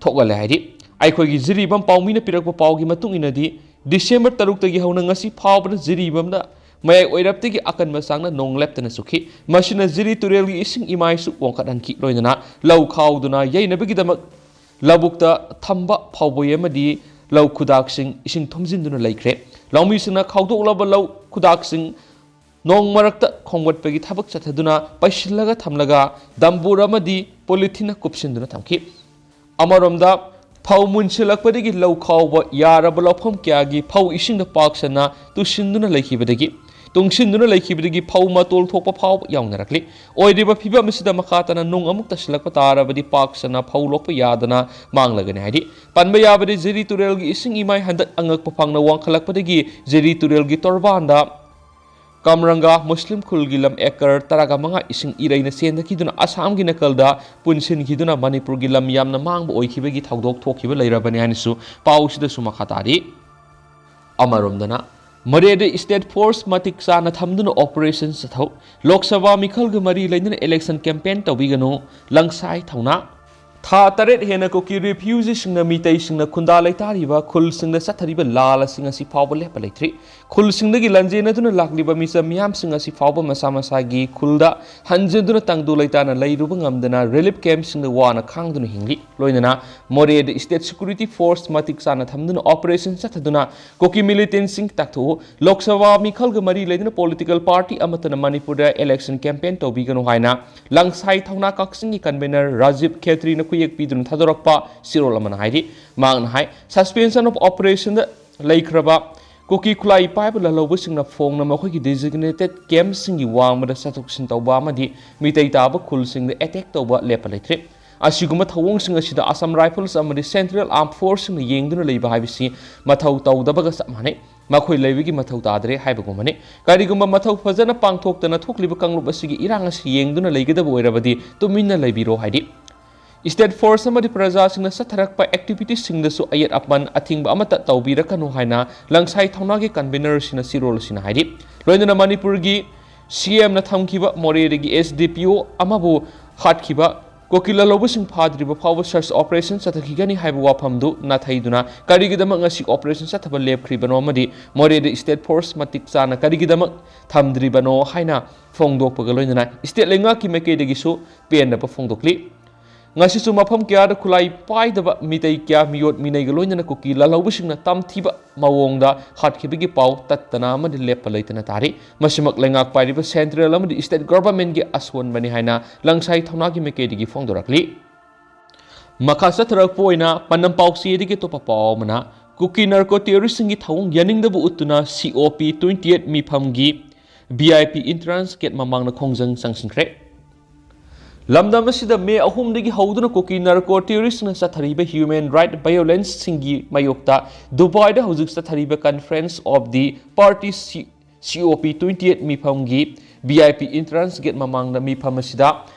ꯊꯣꯛꯍꯜꯂꯦ ꯍꯥꯏꯔꯤ꯫ ꯑꯩꯈꯣꯏꯒꯤ ꯖꯤꯔꯤꯕꯥꯝ ꯄꯥꯎꯃꯤꯅ ꯄꯤꯔꯛꯄ ꯄꯥꯎꯒꯤ ꯃꯇꯨꯡ ꯏꯟꯅꯗꯤ, ꯗꯤꯁꯦꯝꯕꯔ ꯇꯔꯨꯛꯇꯒꯤ ꯍꯧꯅ ꯉꯁꯤ ꯐꯥꯎꯕꯗ ꯖꯤꯔꯤꯕꯥꯝꯗ ꯃꯌꯥꯏ ꯑꯣꯏꯔꯞꯇꯒꯤ ꯑꯀꯟꯕ ꯆꯥꯡꯅ ꯅꯣꯡ ꯂꯦꯞꯇꯅ ꯆꯨꯈꯤ꯫ ꯃꯁꯤꯅ ꯖꯤꯔꯤ ꯇꯨꯔꯦꯜꯒꯤ ꯏꯁꯤꯡ ꯏꯃꯥꯏꯁꯨ ꯋꯥꯡꯈꯠꯍꯟꯈꯤ꯫ ꯂꯣꯏꯅꯅ ꯂꯧ ꯈꯥꯎꯗꯨꯅ ꯌꯩꯅꯕꯒꯤꯗꯃꯛ ꯂꯧꯕꯨꯛꯇ ꯊꯝꯕ ꯐꯧꯕꯣꯏ ꯑꯃꯗꯤ ꯂꯧ ꯈꯨꯗꯥꯛꯁꯤꯡ ꯏꯁꯤꯡ ꯊꯨꯝꯖꯤꯟꯗꯨꯅ ꯂꯩꯈ꯭ꯔꯦ꯫ ꯂꯧꯃꯤꯁꯤꯡꯅ ꯈꯥꯎꯗꯣꯛꯂꯕ ꯂꯧ ꯈꯨꯗꯥꯛꯁꯤꯡ ꯅꯣꯡ ꯃꯔꯛꯇ ꯈꯣꯝꯒꯠꯄꯒꯤ ꯊꯕꯛ ꯆꯠꯊꯗꯨꯅ ꯄꯩꯁꯤꯜꯂꯒ ꯊꯝꯂꯒ ꯗꯝꯕꯨꯔ ꯑꯃꯗꯤ ꯄꯣꯂꯤꯊꯤꯟꯅ ꯀꯨꯞꯁꯤꯟꯗꯨꯅ ꯊꯝꯈꯤ꯫ ꯑꯃꯔꯣꯝꯗ, ꯐꯧ ꯃꯨꯟꯁꯤꯜꯂꯛꯄꯗꯒꯤ ꯂꯧ ꯈꯥꯎꯕ ꯌꯥꯔꯕ ꯂꯧꯐꯝ ꯀꯌꯥꯒꯤ ꯐꯧ ꯏꯁꯤꯡꯗ ꯄꯥꯛ ꯁꯟꯅ ꯇꯨꯁꯤꯟꯗꯨꯅ ꯂꯩꯈꯤꯕꯗꯒꯤ, ꯇꯨꯡꯁꯤꯟꯗꯨꯅ ꯂꯩꯈꯤꯕꯗꯒꯤ ꯐꯧ ꯃꯇꯣꯜ ꯊꯣꯛꯄ ꯐꯥꯎꯕ ꯌꯥꯎꯅꯔꯛꯂꯤ꯫ ꯑꯣꯏꯔꯤꯕ ꯐꯤꯕꯝ ꯑꯁꯤꯗ ꯃꯈꯥ ꯇꯥꯅ ꯅꯣꯡ ꯑꯃꯨꯛ ꯇꯥꯁꯤꯜꯂꯛꯄ ꯇꯥꯔꯕꯗꯤ ꯄꯥꯛ ꯁꯟꯅ ꯐꯧ ꯂꯣꯛꯄ ꯌꯥꯗꯅ ꯃꯥꯡꯂꯒꯅꯤ ꯍꯥꯏꯔꯤ꯫ ꯄꯟꯕ ꯌꯥꯕꯗꯤ, ꯖꯤꯔꯤ ꯇꯨꯔꯦꯜꯒꯤ ꯏꯁꯤꯡ ꯏꯃꯥꯏ ꯍꯟꯗꯛ ꯑꯉꯛꯄ ꯐꯪꯅ ꯋꯥꯡꯈꯠꯂꯛꯄꯗꯒꯤ ꯖꯤꯔꯤ ꯇꯨꯔꯦꯜꯒꯤ ꯇꯣꯔꯕꯥꯟꯗ ꯀꯝꯔꯪꯒꯥ ꯃꯨꯁꯂꯤꯝ ꯈꯨꯜꯒꯤ ꯂꯝ ꯑꯦꯀꯔ ꯇꯔꯥꯒ ꯃꯉꯥ ꯏꯁꯤꯡ ꯏꯔꯩꯅ ꯆꯦꯟꯊꯈꯤꯗꯨꯅ ꯑꯁꯥꯝꯒꯤ ꯅꯥꯀꯜꯗ ꯄꯨꯟꯁꯤꯟꯈꯤꯗꯨꯅ ꯃꯅꯤꯄꯨꯔꯒꯤ ꯂꯝ ꯌꯥꯝꯅ ꯃꯥꯡꯕ ꯑꯣꯏꯈꯤꯕꯒꯤ ꯊꯧꯗꯣꯛ ꯊꯣꯛꯈꯤꯕ ꯂꯩꯔꯕꯅꯤ ꯍꯥꯏꯅꯁꯨ ꯄꯥꯎꯁꯤꯗꯁꯨ ꯃꯈꯥ ꯇꯥꯔꯤ꯫ ꯑꯃꯔꯣꯝꯗꯅ, ꯃꯣꯔꯦꯗ state force ꯃꯇꯤꯛ ꯆꯥꯅ ꯊꯝꯗꯨꯅ operation ꯆꯠꯊꯧ꯫ ꯂꯣꯛ ꯁꯚꯥ ꯃꯤꯈꯜꯒ ꯃꯔꯤ ꯂꯩꯅꯅ election campaign ꯇꯧꯕꯤꯒꯅꯨ꯫ ꯂꯪꯁꯥꯏ ꯊꯧꯅꯥ꯫ ꯊꯥ ꯇꯔꯦꯠ ꯍꯦꯟꯅ ꯀꯨꯀꯤ ꯔꯤꯐ꯭ꯌꯨꯖꯤꯁꯤꯡꯅ ꯃꯤꯇꯩꯁꯤꯡꯅ ꯈꯨꯟꯗꯥ ꯂꯩꯇꯥꯔꯤꯕ ꯈꯨꯜꯁꯤꯡꯗ ꯆꯠꯊꯔꯤꯕ ꯂꯥꯜ ꯑꯁꯤ ꯉꯁꯤ ꯐꯥꯎꯕ ꯂꯦꯞꯄ ꯂꯩꯇ꯭ꯔꯤ꯫ ꯈꯨꯜꯁꯤꯡꯗꯒꯤ ꯂꯥꯟꯖꯦꯟꯅꯗꯨꯅ ꯂꯥꯛꯂꯤꯕ ꯃꯤꯆꯝ ꯃꯤꯌꯥꯝꯁꯤꯡ ꯑꯁꯤ ꯐꯥꯎꯕ ꯃꯁꯥ ꯃꯁꯥꯒꯤ ꯈꯨꯜꯗ ꯍꯟꯖꯤꯟꯗꯨꯅ ꯇꯪꯗꯨ ꯂꯩꯇꯥꯅ ꯂꯩꯔꯨꯕ ꯉꯝꯗꯅ relief campꯁꯤꯡꯗ ꯋꯥꯅ ꯈꯥꯡꯗꯨꯅ ꯍꯤꯡꯂꯤ꯫ ꯂꯣꯏꯅꯅ ꯃꯣꯔꯦꯗ state security force ꯃꯇꯤꯛ ꯆꯥꯅ ꯊꯝꯗꯨꯅ operation ꯆꯠꯊꯗꯨꯅ ꯀꯨꯀꯤ militantꯁꯤꯡ ꯇꯥꯛꯊꯣꯛꯎ꯫ ꯂꯣꯛ ꯁꯚꯥ ꯃꯤꯈꯜꯒ ꯃꯔꯤ ꯂꯩꯅꯅ political party ꯑꯃꯠꯇꯅ ꯃꯅꯤꯄꯨꯔꯗ election campaign ꯇꯧꯕꯤꯒꯅꯨ ꯍꯥꯏꯅ ꯂꯪꯁꯥꯏ ꯊꯧꯅꯥ ꯀꯛꯆꯤꯡꯒꯤ convener ꯔꯥꯖꯤꯕ ꯈꯦꯇ꯭ꯔꯤꯅ ꯈꯨꯌꯦꯛ ꯄꯤꯗꯨꯅ ꯊꯥꯗꯣꯔꯛꯄ ꯆꯦꯔꯣꯜ ꯑꯃꯅ ꯍꯥꯏꯔꯤ꯫ ꯃꯍꯥꯛꯅ ꯍꯥꯏ, suspension of operationꯗ ꯂꯩꯈ꯭ꯔꯕ ꯀꯨꯀꯤ ꯈꯨꯠꯂꯥꯏ ꯄꯥꯏꯕ ꯂꯥꯜꯍꯧꯕꯁꯤꯡꯅ ꯐꯣꯡꯅ ꯃꯈꯣꯏꯒꯤ designated campꯁꯤꯡꯒꯤ ꯋꯥꯡꯃꯗ ꯆꯠꯊꯣꯛ ꯆꯠꯁꯤꯟ ꯇꯧꯕ ꯑꯃꯗꯤ ꯃꯤꯇꯩ ꯇꯥꯕ ꯈꯨꯜꯁꯤꯡꯗ attack ꯇꯧꯕ ꯂꯦꯞꯄ ꯂꯩꯇ꯭ꯔꯦ꯫ ꯑꯁꯤꯒꯨꯝꯕ ꯊꯧꯑꯣꯡꯁꯤꯡ ꯑꯁꯤꯗ Assam Rifles ꯑꯃꯗꯤ Central Armed Forceꯁꯤꯡꯅ ꯌꯦꯡꯗꯨꯅ ꯂꯩꯕ ꯍꯥꯏꯕꯁꯤ ꯃꯊꯧ ꯇꯧꯗꯕꯒ ꯆꯞ ꯃꯥꯟꯅꯩ꯫ ꯃꯈꯣꯏ ꯂꯩꯕꯒꯤ ꯃꯊꯧ ꯇꯥꯗ꯭ꯔꯦ ꯍꯥꯏꯕꯒꯨꯝꯕꯅꯤ꯫ ꯀꯔꯤꯒꯨꯝꯕ ꯃꯊꯧ ꯐꯖꯅ ꯄꯥꯡꯊꯣꯛꯇꯅ ꯊꯣꯛꯂꯤꯕ ꯀꯥꯡꯂꯨꯞ ꯑꯁꯤꯒꯤ ꯏꯔꯥꯡ ꯑꯁꯤ ꯌꯦꯡꯗꯨꯅ ꯂꯩꯒꯗꯕ ꯑꯣꯏꯔꯕꯗꯤ ꯇꯨꯃꯤꯟꯅ ꯂꯩꯕꯤꯔꯣ ꯍꯥꯏꯔꯤ꯫ State force ꯑꯃꯗꯤ ꯄ꯭ꯔꯖꯥꯁꯤꯡꯅ ꯆꯠꯊꯔꯛꯄ activitiesꯁꯤꯡꯗꯁꯨ ꯑꯌꯦꯠ ꯑꯄꯟ ꯑꯊꯤꯡꯕ ꯑꯃꯠꯇ ꯇꯧꯕꯤꯔꯛꯀꯅꯨ ꯍꯥꯏꯅ ꯂꯪꯁꯥꯏ ꯊꯧꯅꯥꯒꯤ convenerꯁꯤꯡꯅ ꯆꯦꯔꯣꯜ ꯑꯁꯤꯅ ꯍꯥꯏꯔꯤ꯫ ꯂꯣꯏꯅꯅ ꯃꯅꯤꯄꯨꯔꯒꯤ CMꯅ ꯊꯝꯈꯤꯕ ꯃꯣꯔꯦꯗꯒꯤ SDPO ꯑꯃꯕꯨ ꯍꯥꯠꯈꯤꯕ ꯀꯨꯀꯤ ꯂꯥꯜꯍꯧꯕꯁꯤꯡ ꯐꯥꯗ꯭ꯔꯤꯕ ꯐꯥꯎꯕ search operation ꯆꯠꯊꯈꯤꯒꯅꯤ ꯍꯥꯏꯕ ꯋꯥꯐꯝꯗꯨ ꯅꯥꯊꯩꯗꯨꯅ ꯀꯔꯤꯒꯤꯗꯃꯛ ꯉꯁꯤ operation ꯆꯠꯊꯕ ꯂꯦꯞꯈ꯭ꯔꯤꯕꯅꯣ ꯑꯃꯗꯤ ꯃꯣꯔꯦꯗ state force ꯃꯇꯤꯛ ꯆꯥꯅ ꯀꯔꯤꯒꯤꯗꯃꯛ ꯊꯝꯗ꯭ꯔꯤꯕꯅꯣ ꯍꯥꯏꯅ ꯐꯣꯡꯗꯣꯛꯄꯒ ꯂꯣꯏꯅꯅ state ꯂꯩꯉꯥꯛꯀꯤ ꯃꯥꯏꯀꯩꯗꯒꯤꯁꯨ ꯄꯦꯟꯗꯕ ꯐꯣꯡꯗꯣꯛꯂꯤ꯫ ꯉꯁꯤꯁꯨ ꯃꯐꯝ ꯀꯌꯥꯗ ꯈꯨꯠꯂꯥꯏ ꯄꯥꯏꯗꯕ ꯃꯤꯇꯩ ꯀꯌꯥ ꯃꯤꯑꯣꯠ ꯃꯤꯅꯩꯒ ꯂꯣꯏꯅꯅ ꯀꯨꯀꯤ ꯂꯥꯜꯍꯧꯕꯁꯤꯡꯅ ꯇꯝꯊꯤꯕ ꯃꯑꯣꯡꯗ ꯍꯥꯠꯈꯤꯕꯒꯤ ꯄꯥꯎ ꯇꯠꯇꯅ ꯑꯃꯗꯤ ꯂꯦꯞꯄ ꯂꯩꯇꯅ ꯇꯥꯔꯤ꯫ ꯃꯁꯤꯃꯛ ꯂꯩꯉꯥꯛ ꯄꯥꯏꯔꯤꯕ central ꯑꯃꯗꯤ state governmentꯀꯤ ꯑꯁꯣꯟꯕꯅꯤ ꯍꯥꯏꯅ ꯂꯪꯁꯥꯏ ꯊꯧꯅꯥꯒꯤ ꯃꯥꯏꯀꯩꯗꯒꯤ ꯐꯣꯡꯗꯣꯔꯛꯂꯤ꯫ ꯃꯈꯥ ꯆꯠꯊꯔꯛꯄ ꯑꯣꯏꯅ ꯄꯥꯟꯗꯝ ꯄꯥꯎꯆꯦꯗꯒꯤ ꯑꯇꯣꯞꯄ ꯄꯥꯎ ꯑꯃꯅ, ꯀꯨꯀꯤ narco terroristꯁꯤꯡꯒꯤ ꯊꯧꯑꯣꯡ ꯌꯥꯅꯤꯡꯗꯕ ꯎꯠꯇꯨꯅ COP twenty eight ꯃꯤꯐꯝꯒꯤ VIP entrance gate ꯃꯃꯥꯡꯗ ꯈꯣꯡꯖꯪ ꯆꯪꯁꯤꯟꯈ꯭ꯔꯦ꯫ ꯂꯝꯗꯝ ꯑꯁꯤꯗ ꯃꯦ ꯑꯍꯨꯝꯗꯒꯤ ꯍꯧꯗꯨꯅ ꯀꯨꯀꯤ narco terroristꯅ ꯆꯠꯊꯔꯤꯕ human right violenceꯁꯤꯡꯒꯤ ꯃꯥꯌꯣꯛꯇ ꯗꯨꯕꯥꯏꯗ ꯍꯧꯖꯤꯛ ꯆꯠꯊꯔꯤꯕ Conference of the Parties COP twenty eight ꯃꯤꯐꯝꯒꯤ VIP entrance gate ꯃꯃꯥꯡꯗ ꯃꯤꯐꯝ ꯑꯁꯤꯗ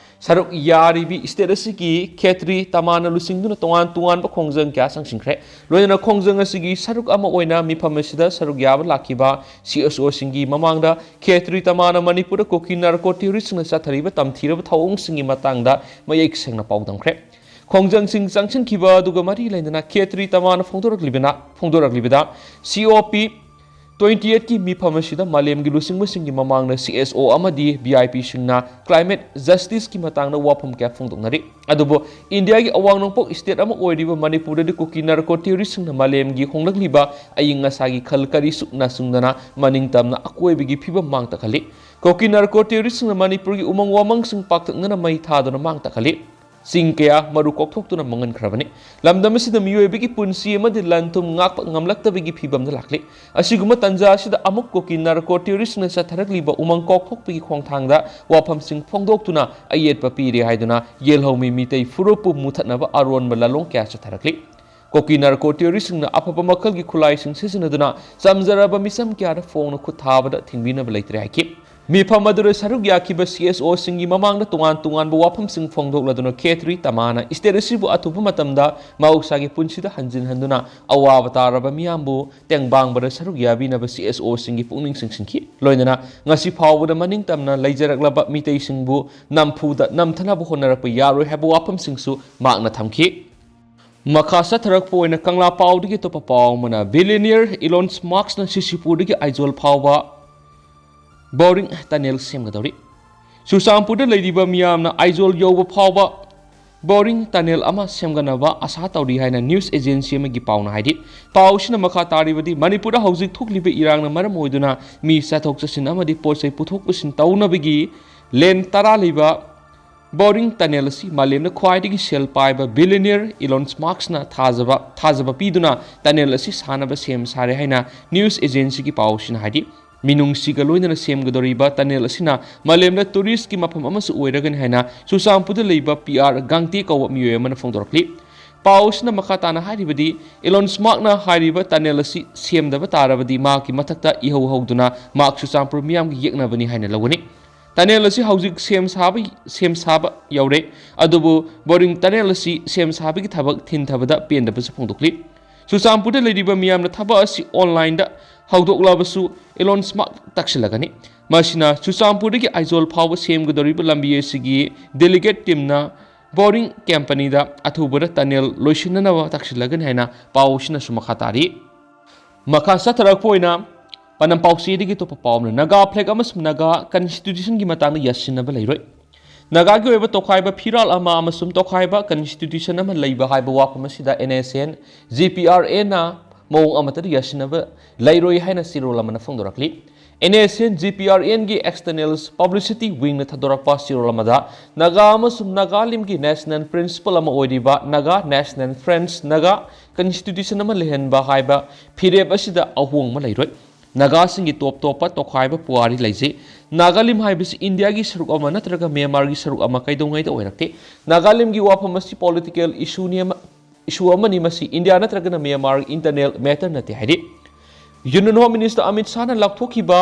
ꯁꯔꯨꯛ ꯌꯥꯔꯤꯕꯤ state ꯑꯁꯤꯒꯤ ꯈꯦꯇ꯭ꯔꯤ ꯇꯃꯥꯅ ꯂꯨꯆꯤꯡꯗꯨꯅ ꯇꯣꯉꯥꯟ ꯇꯣꯉꯥꯟꯕ ꯈꯣꯡꯖꯪ ꯀꯌꯥ ꯆꯪꯁꯤꯟꯈ꯭ꯔꯦ꯫ ꯂꯣꯏꯅꯅ ꯈꯣꯡꯖꯪ ꯑꯁꯤꯒꯤ ꯁꯔꯨꯛ ꯑꯃ ꯑꯣꯏꯅ ꯃꯤꯐꯝ ꯑꯁꯤꯗ ꯁꯔꯨꯛ ꯌꯥꯕ ꯂꯥꯛꯈꯤꯕ CSOꯁꯤꯡꯒꯤ ꯃꯃꯥꯡꯗ ꯈꯦꯇ꯭ꯔꯤ ꯇꯃꯥꯅ ꯃꯅꯤꯄꯨꯔꯗ ꯀꯨꯀꯤ narco terroristꯁꯤꯡꯅ ꯆꯠꯊꯔꯤꯕ ꯇꯝꯊꯤꯔꯕ ꯊꯧꯑꯣꯡꯁꯤꯡꯒꯤ ꯃꯇꯥꯡꯗ ꯃꯌꯦꯛ ꯁꯦꯡꯅ ꯄꯥꯎꯗꯝꯈ꯭ꯔꯦ꯫ ꯈꯣꯡꯖꯪꯁꯤꯡ ꯆꯪꯁꯤꯟꯈꯤꯕ ꯑꯗꯨꯒ ꯃꯔꯤ ꯂꯩꯅꯅ ꯈꯦꯇ꯭ꯔꯤ ꯇꯃꯥꯅ ꯐꯣꯡꯗꯣꯔꯛꯂꯤꯕꯅ, ꯐꯣꯡꯗꯣꯔꯛꯂꯤꯕꯗ COP twenty eight ꯀꯤ ꯃꯤꯐꯝ ꯑꯁꯤꯗ ꯃꯥꯂꯦꯝꯒꯤ ꯂꯨꯆꯤꯡꯕꯁꯤꯡꯒꯤ ꯃꯃꯥꯡꯗ CSO ꯑꯃꯗꯤ VIPꯁꯤꯡꯅ climate justiceꯀꯤ ꯃꯇꯥꯡꯗ ꯋꯥꯐꯝ ꯀꯌꯥ ꯐꯣꯡꯗꯣꯛꯅꯔꯤ꯫ ꯑꯗꯨꯕꯨ ꯏꯟꯗꯤꯌꯥꯒꯤ ꯑꯋꯥꯡ ꯅꯣꯡꯄꯣꯛ state ꯑꯃ ꯑꯣꯏꯔꯤꯕ ꯃꯅꯤꯄꯨꯔꯗꯗꯤ ꯀꯨꯀꯤ narco terroristꯁꯤꯡꯅ ꯃꯥꯂꯦꯝꯒꯤ ꯍꯣꯡꯂꯛꯂꯤꯕ ꯑꯏꯪ ꯑꯁꯥꯒꯤ ꯈꯜ ꯀꯔꯤꯁꯨ ꯅꯥꯆꯨꯡꯗꯅ ꯃꯅꯤꯡ ꯇꯝꯅ ꯑꯀꯣꯏꯕꯒꯤ ꯐꯤꯕꯝ ꯃꯥꯡ ꯇꯥꯛꯍꯜꯂꯤ꯫ ꯀꯨꯀꯤ narco terroristꯁꯤꯡꯅ ꯃꯅꯤꯄꯨꯔꯒꯤ ꯎꯃꯪ ꯋꯥꯃꯪꯁꯤꯡ ꯄꯥꯛꯇꯛꯅꯅ ꯃꯩ ꯊꯥꯗꯨꯅ ꯃꯥꯡ ꯇꯥꯛꯍꯜꯂꯤ꯫ ꯆꯤꯡ ꯀꯌꯥ ꯃꯔꯨ ꯀꯣꯛꯊꯣꯛꯇꯨꯅ ꯃꯥꯡꯍꯟꯈ꯭ꯔꯕꯅꯤ꯫ ꯂꯝꯗꯝ ꯑꯁꯤꯗ ꯃꯤꯑꯣꯏꯕꯒꯤ ꯄꯨꯟꯁꯤ ꯑꯃꯗꯤ ꯂꯟ ꯊꯨꯝ ꯉꯥꯛꯄ ꯉꯝꯂꯛꯇꯕꯒꯤ ꯐꯤꯕꯝꯗ ꯂꯥꯛꯂꯤ꯫ ꯑꯁꯤꯒꯨꯝꯕ ꯇꯥꯟꯖꯥ ꯑꯁꯤꯗ ꯑꯃꯨꯛ ꯀꯨꯀꯤ narco terroristꯅ ꯆꯠꯊꯔꯛꯂꯤꯕ ꯎꯃꯪ ꯀꯣꯛꯊꯣꯛꯄꯒꯤ ꯈꯣꯡꯊꯥꯡꯗ ꯋꯥꯐꯝꯁꯤꯡ ꯐꯣꯡꯗꯣꯛꯇꯨꯅ ꯑꯌꯦꯠꯄ ꯄꯤꯔꯦ ꯍꯥꯏꯗꯨꯅ ꯌꯦꯜꯍꯧꯃꯤ ꯃꯤꯇꯩ ꯐꯨꯔꯨꯞꯄꯨ ꯃꯨꯊꯠꯅꯕ ꯑꯔꯣꯟꯕ ꯂꯥꯂꯣꯡ ꯀꯌꯥ ꯆꯠꯊꯔꯛꯂꯤ꯫ ꯀꯨꯀꯤ narco terroristꯁꯤꯡꯅ ꯑꯐꯕ ꯃꯈꯜꯒꯤ ꯈꯨꯠꯂꯥꯏꯁꯤꯡ ꯁꯤꯖꯤꯟꯅꯗꯨꯅ ꯆꯝꯖꯔꯕ ꯃꯤꯆꯝ ꯀꯌꯥꯗ ꯐꯣꯡꯅ ꯈꯨꯠ ꯊꯥꯕꯗ ꯊꯤꯡꯕꯤꯅꯕ ꯂꯩꯇ꯭ꯔꯦ ꯍꯥꯏꯈꯤ꯫ ꯃꯤꯐꯝ ꯑꯗꯨꯗ ꯁꯔꯨꯛ ꯌꯥꯈꯤꯕ ꯁꯤ ꯑꯦꯁ ꯑꯣꯁꯤꯡꯒꯤ ꯃꯃꯥꯡꯗ ꯇꯣꯉꯥꯟ ꯇꯣꯉꯥꯟꯕ ꯋꯥꯐꯝꯁꯤꯡ ꯐꯣꯡꯗꯣꯛꯂꯗꯨꯅ ꯈꯦꯇ꯭ꯔꯤ ꯇꯃꯥꯅ ꯁ꯭ꯇꯦꯠ ꯑꯁꯤꯕꯨ ꯑꯊꯨꯕ ꯃꯇꯝꯗ ꯃꯍꯧꯁꯥꯒꯤ ꯄꯨꯟꯁꯤꯗ ꯍꯟꯖꯤꯟꯍꯟꯗꯨꯅ ꯑꯋꯥꯕ ꯇꯥꯔꯕ ꯃꯤꯌꯥꯝꯕꯨ ꯇꯦꯡꯕꯥꯡꯕꯗ ꯁꯔꯨꯛ ꯌꯥꯕꯤꯅꯕ ꯁꯤ ꯑꯦꯁ ꯑꯣꯁꯤꯡꯒꯤ ꯄꯨꯛꯅꯤꯡ ꯆꯤꯡꯁꯤꯟꯈꯤ꯫ ꯂꯣꯏꯅꯅ ꯉꯁꯤ ꯐꯥꯎꯕꯗ ꯃꯅꯤꯡ ꯇꯝꯅ ꯂꯩꯖꯔꯛꯂꯕ ꯃꯤꯇꯩꯁꯤꯡꯕꯨ ꯅꯝꯐꯨꯗ ꯅꯝꯊꯅꯕ ꯍꯣꯠꯅꯔꯛꯄ ꯌꯥꯔꯣꯏ ꯍꯥꯏꯕ ꯋꯥꯐꯝꯁꯤꯡꯁꯨ ꯃꯍꯥꯛꯅ ꯊꯝꯈꯤ꯫ ꯃꯈꯥ ꯆꯠꯊꯔꯛꯄ ꯑꯣꯏꯅ ꯀꯪꯂꯥ ꯄꯥꯎꯗꯒꯤ ꯑꯇꯣꯞꯄ ꯄꯥꯎ ꯑꯃꯅ, ꯕꯤꯂꯤꯅꯤꯌꯔ ꯏꯂꯣꯟ ꯃꯥꯛꯁꯅ ꯁꯤꯁꯤꯄꯨꯔꯗꯒꯤ ꯑꯥꯏꯖꯣꯜ ꯐꯥꯎꯕ ꯕꯣꯔꯤꯡ ꯇꯅꯦꯜ ꯁꯦꯝꯒꯗꯧꯔꯤ꯫ ꯆꯨꯔꯆꯥꯟꯄꯨꯔꯗ ꯂꯩꯔꯤꯕ ꯃꯤꯌꯥꯝꯅ ꯑꯥꯏꯖꯣꯜ ꯌꯧꯕ ꯐꯥꯎꯕ ꯕꯣꯔꯤꯡ ꯇꯅꯦꯜ ꯑꯃ ꯁꯦꯝꯒꯠꯅꯕ ꯑꯁꯥ ꯇꯧꯔꯤ ꯍꯥꯏꯅ ꯅ꯭ꯌꯨꯁ ꯑꯦꯖꯦꯟꯁꯤ ꯑꯃꯒꯤ ꯄꯥꯎꯅ ꯍꯥꯏꯔꯤ꯫ ꯄꯥꯎꯁꯤꯅ ꯃꯈꯥ ꯇꯥꯔꯤꯕꯗꯤ, ꯃꯅꯤꯄꯨꯔꯗ ꯍꯧꯖꯤꯛ ꯊꯣꯛꯂꯤꯕ ꯏꯔꯥꯡꯅ ꯃꯔꯝ ꯑꯣꯏꯗꯨꯅ ꯃꯤ ꯆꯠꯊꯣꯛ ꯆꯠꯁꯤꯟ ꯑꯃꯗꯤ ꯄꯣꯠ ꯆꯩ ꯄꯨꯊꯣꯛ ꯄꯨꯁꯤꯟ ꯇꯧꯅꯕꯒꯤ ꯂꯦꯟ ꯇꯔꯥ ꯂꯩꯕ ꯕꯣꯔꯤꯡ ꯇꯅꯦꯜ ꯑꯁꯤ ꯃꯥꯂꯦꯝꯗ ꯈ꯭ꯋꯥꯏꯗꯒꯤ ꯁꯦꯜ ꯄꯥꯏꯕ ꯕꯤꯂꯤꯅꯤꯌꯔ ꯏꯂꯣꯟ ꯃꯥꯛꯁꯅ ꯊꯥꯖꯕ, ꯊꯥꯖꯕ ꯄꯤꯗꯨꯅ ꯇꯅꯦꯜ ꯑꯁꯤ ꯁꯥꯅꯕ ꯁꯦꯝ ꯁꯥꯔꯦ ꯍꯥꯏꯅ ꯅ꯭ꯌꯨꯁ ꯑꯦꯖꯦꯟꯁꯤꯒꯤ ꯄꯥꯎꯁꯤꯅ ꯍꯥꯏꯔꯤ꯫ ꯃꯤꯅꯨꯡꯁꯤꯒ ꯂꯣꯏꯅꯅ ꯁꯦꯝꯒꯗꯧꯔꯤꯕ ꯇꯅꯦꯜ ꯑꯁꯤꯅ ꯃꯥꯂꯦꯝꯗ ꯇꯨꯔꯤꯁꯀꯤ ꯃꯐꯝ ꯑꯃꯁꯨ ꯑꯣꯏꯔꯒꯅꯤ ꯍꯥꯏꯅ ꯆꯨꯔꯆꯥꯟꯄꯨꯔꯗ ꯂꯩꯕ ꯄꯤ ꯑꯥꯔ ꯒꯥꯡꯇꯦ ꯀꯧꯕ ꯃꯤꯑꯣꯏ ꯑꯃꯅ ꯐꯣꯡꯗꯣꯔꯛꯂꯤ꯫ ꯄꯥꯎ ꯑꯁꯤꯅ ꯃꯈꯥ ꯇꯥꯅ ꯍꯥꯏꯔꯤꯕꯗꯤ, ꯏꯂꯣꯟ ꯃꯥꯛꯅ ꯍꯥꯏꯔꯤꯕ ꯇꯅꯦꯜ ꯑꯁꯤ ꯁꯦꯝꯗꯕ ꯇꯥꯔꯕꯗꯤ ꯃꯍꯥꯛꯀꯤ ꯃꯊꯛꯇ ꯏꯍꯧ ꯍꯧꯗꯨꯅ ꯃꯍꯥꯛ ꯆꯨꯔꯆꯥꯟꯄꯨꯔ ꯃꯤꯌꯥꯝꯒꯤ ꯌꯦꯛꯅꯕꯅꯤ ꯍꯥꯏꯅ ꯂꯧꯒꯅꯤ꯫ ꯇꯅꯦꯜ ꯑꯁꯤ ꯍꯧꯖꯤꯛ ꯁꯦꯝ ꯁꯥꯕ, ꯁꯦꯝ ꯁꯥꯕ ꯌꯧꯔꯦ, ꯑꯗꯨꯕꯨ ꯕꯣꯔꯤꯡ ꯇꯅꯦꯜ ꯑꯁꯤ ꯁꯦꯝ ꯁꯥꯕꯒꯤ ꯊꯕꯛ ꯊꯤꯟꯊꯕꯗ ꯄꯦꯟꯗꯕꯁꯨ ꯐꯣꯡꯗꯣꯛꯂꯤ꯫ ꯆꯨꯔꯆꯥꯟꯄꯨꯔꯗ ꯂꯩꯔꯤꯕ ꯃꯤꯌꯥꯝꯅ ꯊꯕꯛ ꯑꯁꯤ ꯑꯣꯟꯂꯥꯏꯟꯗ ꯍꯧꯗꯣꯛꯂꯕꯁꯨ ꯏꯂꯣꯟ ꯃꯥꯛ ꯇꯛꯁꯤꯜꯂꯒꯅꯤ꯫ ꯃꯁꯤꯅ ꯆꯨꯔꯆꯥꯟꯄꯨꯔꯗꯒꯤ ꯑꯥꯏꯖꯣꯜ ꯐꯥꯎꯕ ꯁꯦꯝꯒꯗꯧꯔꯤꯕ ꯂꯝꯕꯤ ꯑꯁꯤꯒꯤ ꯗꯦꯂꯤꯒꯦꯠ ꯇꯤꯝꯅ ꯕꯣꯔꯤꯡ ꯀꯝꯄꯅꯤꯗ ꯑꯊꯨꯕꯗ ꯇꯅꯦꯜ ꯂꯣꯏꯁꯤꯟꯅꯅꯕ ꯇꯛꯁꯤꯜꯂꯒꯅꯤ ꯍꯥꯏꯅ ꯄꯥꯎ ꯑꯁꯤꯅꯁꯨ ꯃꯈꯥ ꯇꯥꯔꯤ꯫ ꯃꯈꯥ ꯆꯠꯊꯔꯛꯄ ꯑꯣꯏꯅ ꯄꯥꯎꯆꯦꯗꯒꯤ ꯑꯇꯣꯞꯄ ꯄꯥꯎ ꯑꯃꯅ, ꯅꯥꯒꯥ ꯐ꯭ꯂꯦꯒ ꯑꯃꯁꯨꯡ ꯅꯥꯒꯥ ꯀꯟꯁꯇꯤꯇ꯭ꯌꯨꯁꯟꯒꯤ ꯃꯇꯥꯡꯗ ꯌꯥꯁꯤꯟꯅꯕ ꯂꯩꯔꯣꯏ꯫ ꯅꯥꯒꯥꯒꯤ ꯑꯣꯏꯕ ꯇꯣꯈꯥꯏꯕ ꯐꯤꯔꯥꯜ ꯑꯃ ꯑꯃꯁꯨꯡ ꯇꯣꯈꯥꯏꯕ ꯀꯟꯁꯇꯤꯇ꯭ꯌꯨꯁꯟ ꯑꯃ ꯂꯩꯕ ꯍꯥꯏꯕ ꯋꯥꯐꯝ ꯑꯁꯤꯗ N S N, G P R ꯑꯦꯟꯅ ꯃꯑꯣꯡ ꯑꯃꯠꯇꯗ ꯌꯥꯁꯤꯟꯅꯕ ꯂꯩꯔꯣꯏ ꯍꯥꯏꯅ ꯆꯦꯔꯣꯜ ꯑꯃꯅ ꯐꯣꯡꯗꯣꯔꯛꯂꯤ꯫ N S N, G P R ꯑꯦꯟꯒꯤ ꯑꯦꯛꯁꯇꯔꯅꯦꯜ ꯄꯕ꯭ꯂꯤꯁꯤꯇꯤ ꯋꯤꯡꯅ ꯊꯥꯗꯣꯔꯛꯄ ꯆꯦꯔꯣꯜ ꯑꯃꯗ ꯅꯥꯒꯥ ꯑꯃꯁꯨꯡ ꯅꯥꯒꯥꯂꯤꯝꯒꯤ ꯅꯦꯁꯅꯦꯜ ꯄ꯭ꯔꯤꯟꯁꯤꯄꯜ ꯑꯃ ꯑꯣꯏꯔꯤꯕ Naga national front, Naga constitution ꯑꯃ ꯂꯩꯍꯟꯕ ꯍꯥꯏꯕ ꯐꯤꯔꯦꯞ ꯑꯁꯤꯗ ꯑꯍꯣꯡꯕ ꯂꯩꯔꯣꯏ꯫ ꯅꯥꯒꯥꯁꯤꯡꯒꯤ ꯇꯣꯞ ꯇꯣꯞꯄ ꯇꯣꯈꯥꯏꯕ ꯄꯨꯋꯥꯔꯤ ꯂꯩꯖꯩ꯫ ꯅꯥꯒꯥꯂꯤꯝ ꯍꯥꯏꯕꯁꯤ ꯏꯟꯗꯤꯌꯥꯒꯤ ꯁꯔꯨꯛ ꯑꯃ ꯅꯠꯇ꯭ꯔꯒ ꯃ꯭ꯌꯥꯟꯃꯥꯔꯒꯤ ꯁꯔꯨꯛ ꯑꯃ ꯀꯩꯗꯧꯉꯩꯗ ꯑꯣꯏꯔꯛꯇꯦ꯫ ꯅꯥꯒꯥꯂꯤꯝꯒꯤ ꯋꯥꯐꯝ ꯑꯁꯤ ꯄꯣꯂꯤꯇꯤꯀꯦꯜ ꯏꯁꯨꯅꯤ ꯑꯃ, ꯏꯁꯨ ꯑꯃꯅꯤ, ꯃꯁꯤ ꯏꯟꯗꯤꯌꯥ ꯅꯠꯇ꯭ꯔꯒꯅ ꯃ꯭ꯌꯥꯟꯃꯥꯔꯒꯤ ꯏꯟꯇꯔꯅꯦꯜ ꯃꯦꯇꯔ ꯅꯠꯇꯦ ꯍꯥꯏꯔꯤ꯫ ꯌꯨꯅꯤꯌꯟ ꯍꯣꯝ ꯃꯤꯅꯤꯁꯇꯔ ꯑꯃꯤꯠ ꯁꯥꯍꯅ ꯂꯥꯎꯊꯣꯛꯈꯤꯕ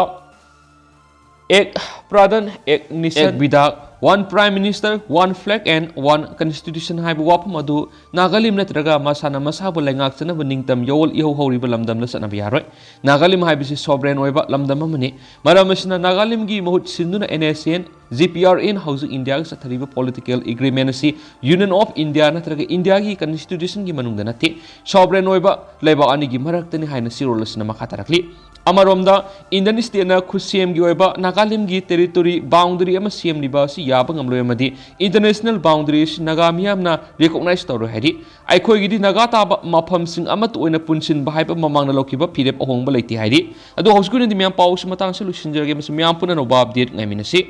Ek Pradhan, Ek Nishad, Ek Bidhak, One Prime Minister, One Flag and One Constitution ꯍꯥꯏꯕ ꯋꯥꯐꯝ ꯑꯗꯨ ꯅꯥꯒꯥꯂꯤꯝ ꯅꯠꯇ꯭ꯔꯒ ꯃꯁꯥꯅ ꯃꯁꯥꯕꯨ ꯂꯩꯉꯥꯛꯆꯅꯕ ꯅꯤꯡꯇꯝ ꯌꯥꯋꯣꯜ ꯏꯍꯧ ꯍꯧꯔꯤꯕ ꯂꯝꯗꯝꯗ ꯆꯠꯅꯕ ꯌꯥꯔꯣꯏ꯫ ꯅꯥꯒꯥꯂꯤꯝ ꯍꯥꯏꯕꯁꯤ sovereign ꯑꯣꯏꯕ ꯂꯝꯗꯝ ꯑꯃꯅꯤ꯫ ꯃꯔꯝ ꯑꯁꯤꯅ ꯅꯥꯒꯥꯂꯤꯝꯒꯤ ꯃꯍꯨꯠ ꯁꯤꯟꯗꯨꯅ N S A N, G P R N ꯍꯧꯖꯤꯛ ꯏꯟꯗꯤꯌꯥꯒ ꯆꯠꯊꯔꯤꯕ political agreement ꯑꯁꯤ Union of India ꯅꯠꯇ꯭ꯔꯒ ꯏꯟꯗꯤꯌꯥꯒꯤ constitution ꯒꯤ ꯃꯅꯨꯡꯗ ꯅꯠꯇꯦ꯫ Sovereign ꯑꯣꯏꯕ ꯂꯩꯕꯥꯛ ꯑꯅꯤꯒꯤ ꯃꯔꯛꯇꯅꯤ ꯍꯥꯏꯅ ꯁꯤꯔꯣꯜ ꯑꯁꯤꯅ ꯃꯈꯥ ꯇꯥꯔꯛꯂꯤ꯫ ꯑꯃꯔꯣꯝꯗ, Indian state ꯅ ꯈꯨꯠꯁꯦꯝꯒꯤ ꯑꯣꯏꯕ ꯅꯥꯒꯥꯂꯤꯝꯒꯤ territory boundary ꯑꯃ ꯁꯦꯝꯂꯤꯕ ꯑꯁꯤ ꯌꯥꯕ ꯉꯝꯂꯣꯏ ꯑꯃꯗꯤ international boundary ꯑꯁꯤ ꯅꯥꯒꯥ ꯃꯤꯌꯥꯝꯅ recognize ꯇꯧꯔꯣꯏ ꯍꯥꯏꯔꯤ꯫ ꯑꯩꯈꯣꯏꯒꯤꯗꯤ ꯅꯥꯒꯥ ꯇꯥꯕ ꯃꯐꯝꯁꯤꯡ ꯑꯃꯠꯇ ꯑꯣꯏꯅ ꯄꯨꯟꯁꯤꯟꯕ ꯍꯥꯏꯕ ꯃꯃꯥꯡꯗ ꯂꯧꯈꯤꯕ ꯐꯤꯔꯦꯞ ꯑꯍꯣꯡꯕ ꯂꯩꯇꯦ ꯍꯥꯏꯔꯤ꯫ ꯑꯗꯣ ꯍꯧꯖꯤꯛꯀꯤ ꯑꯣꯏꯅꯗꯤ ꯃꯌꯥꯝ ꯄꯥꯎꯁꯤ ꯃꯇꯥꯡꯁꯤ ꯂꯣꯏꯁꯤꯟꯖꯔꯒꯦ꯫ ꯃꯁꯤ ꯃꯌꯥꯝ ꯄꯨꯟꯅ ꯅꯣꯕꯥꯞ update ꯉꯥꯏꯃꯤꯟꯅꯁꯤ꯫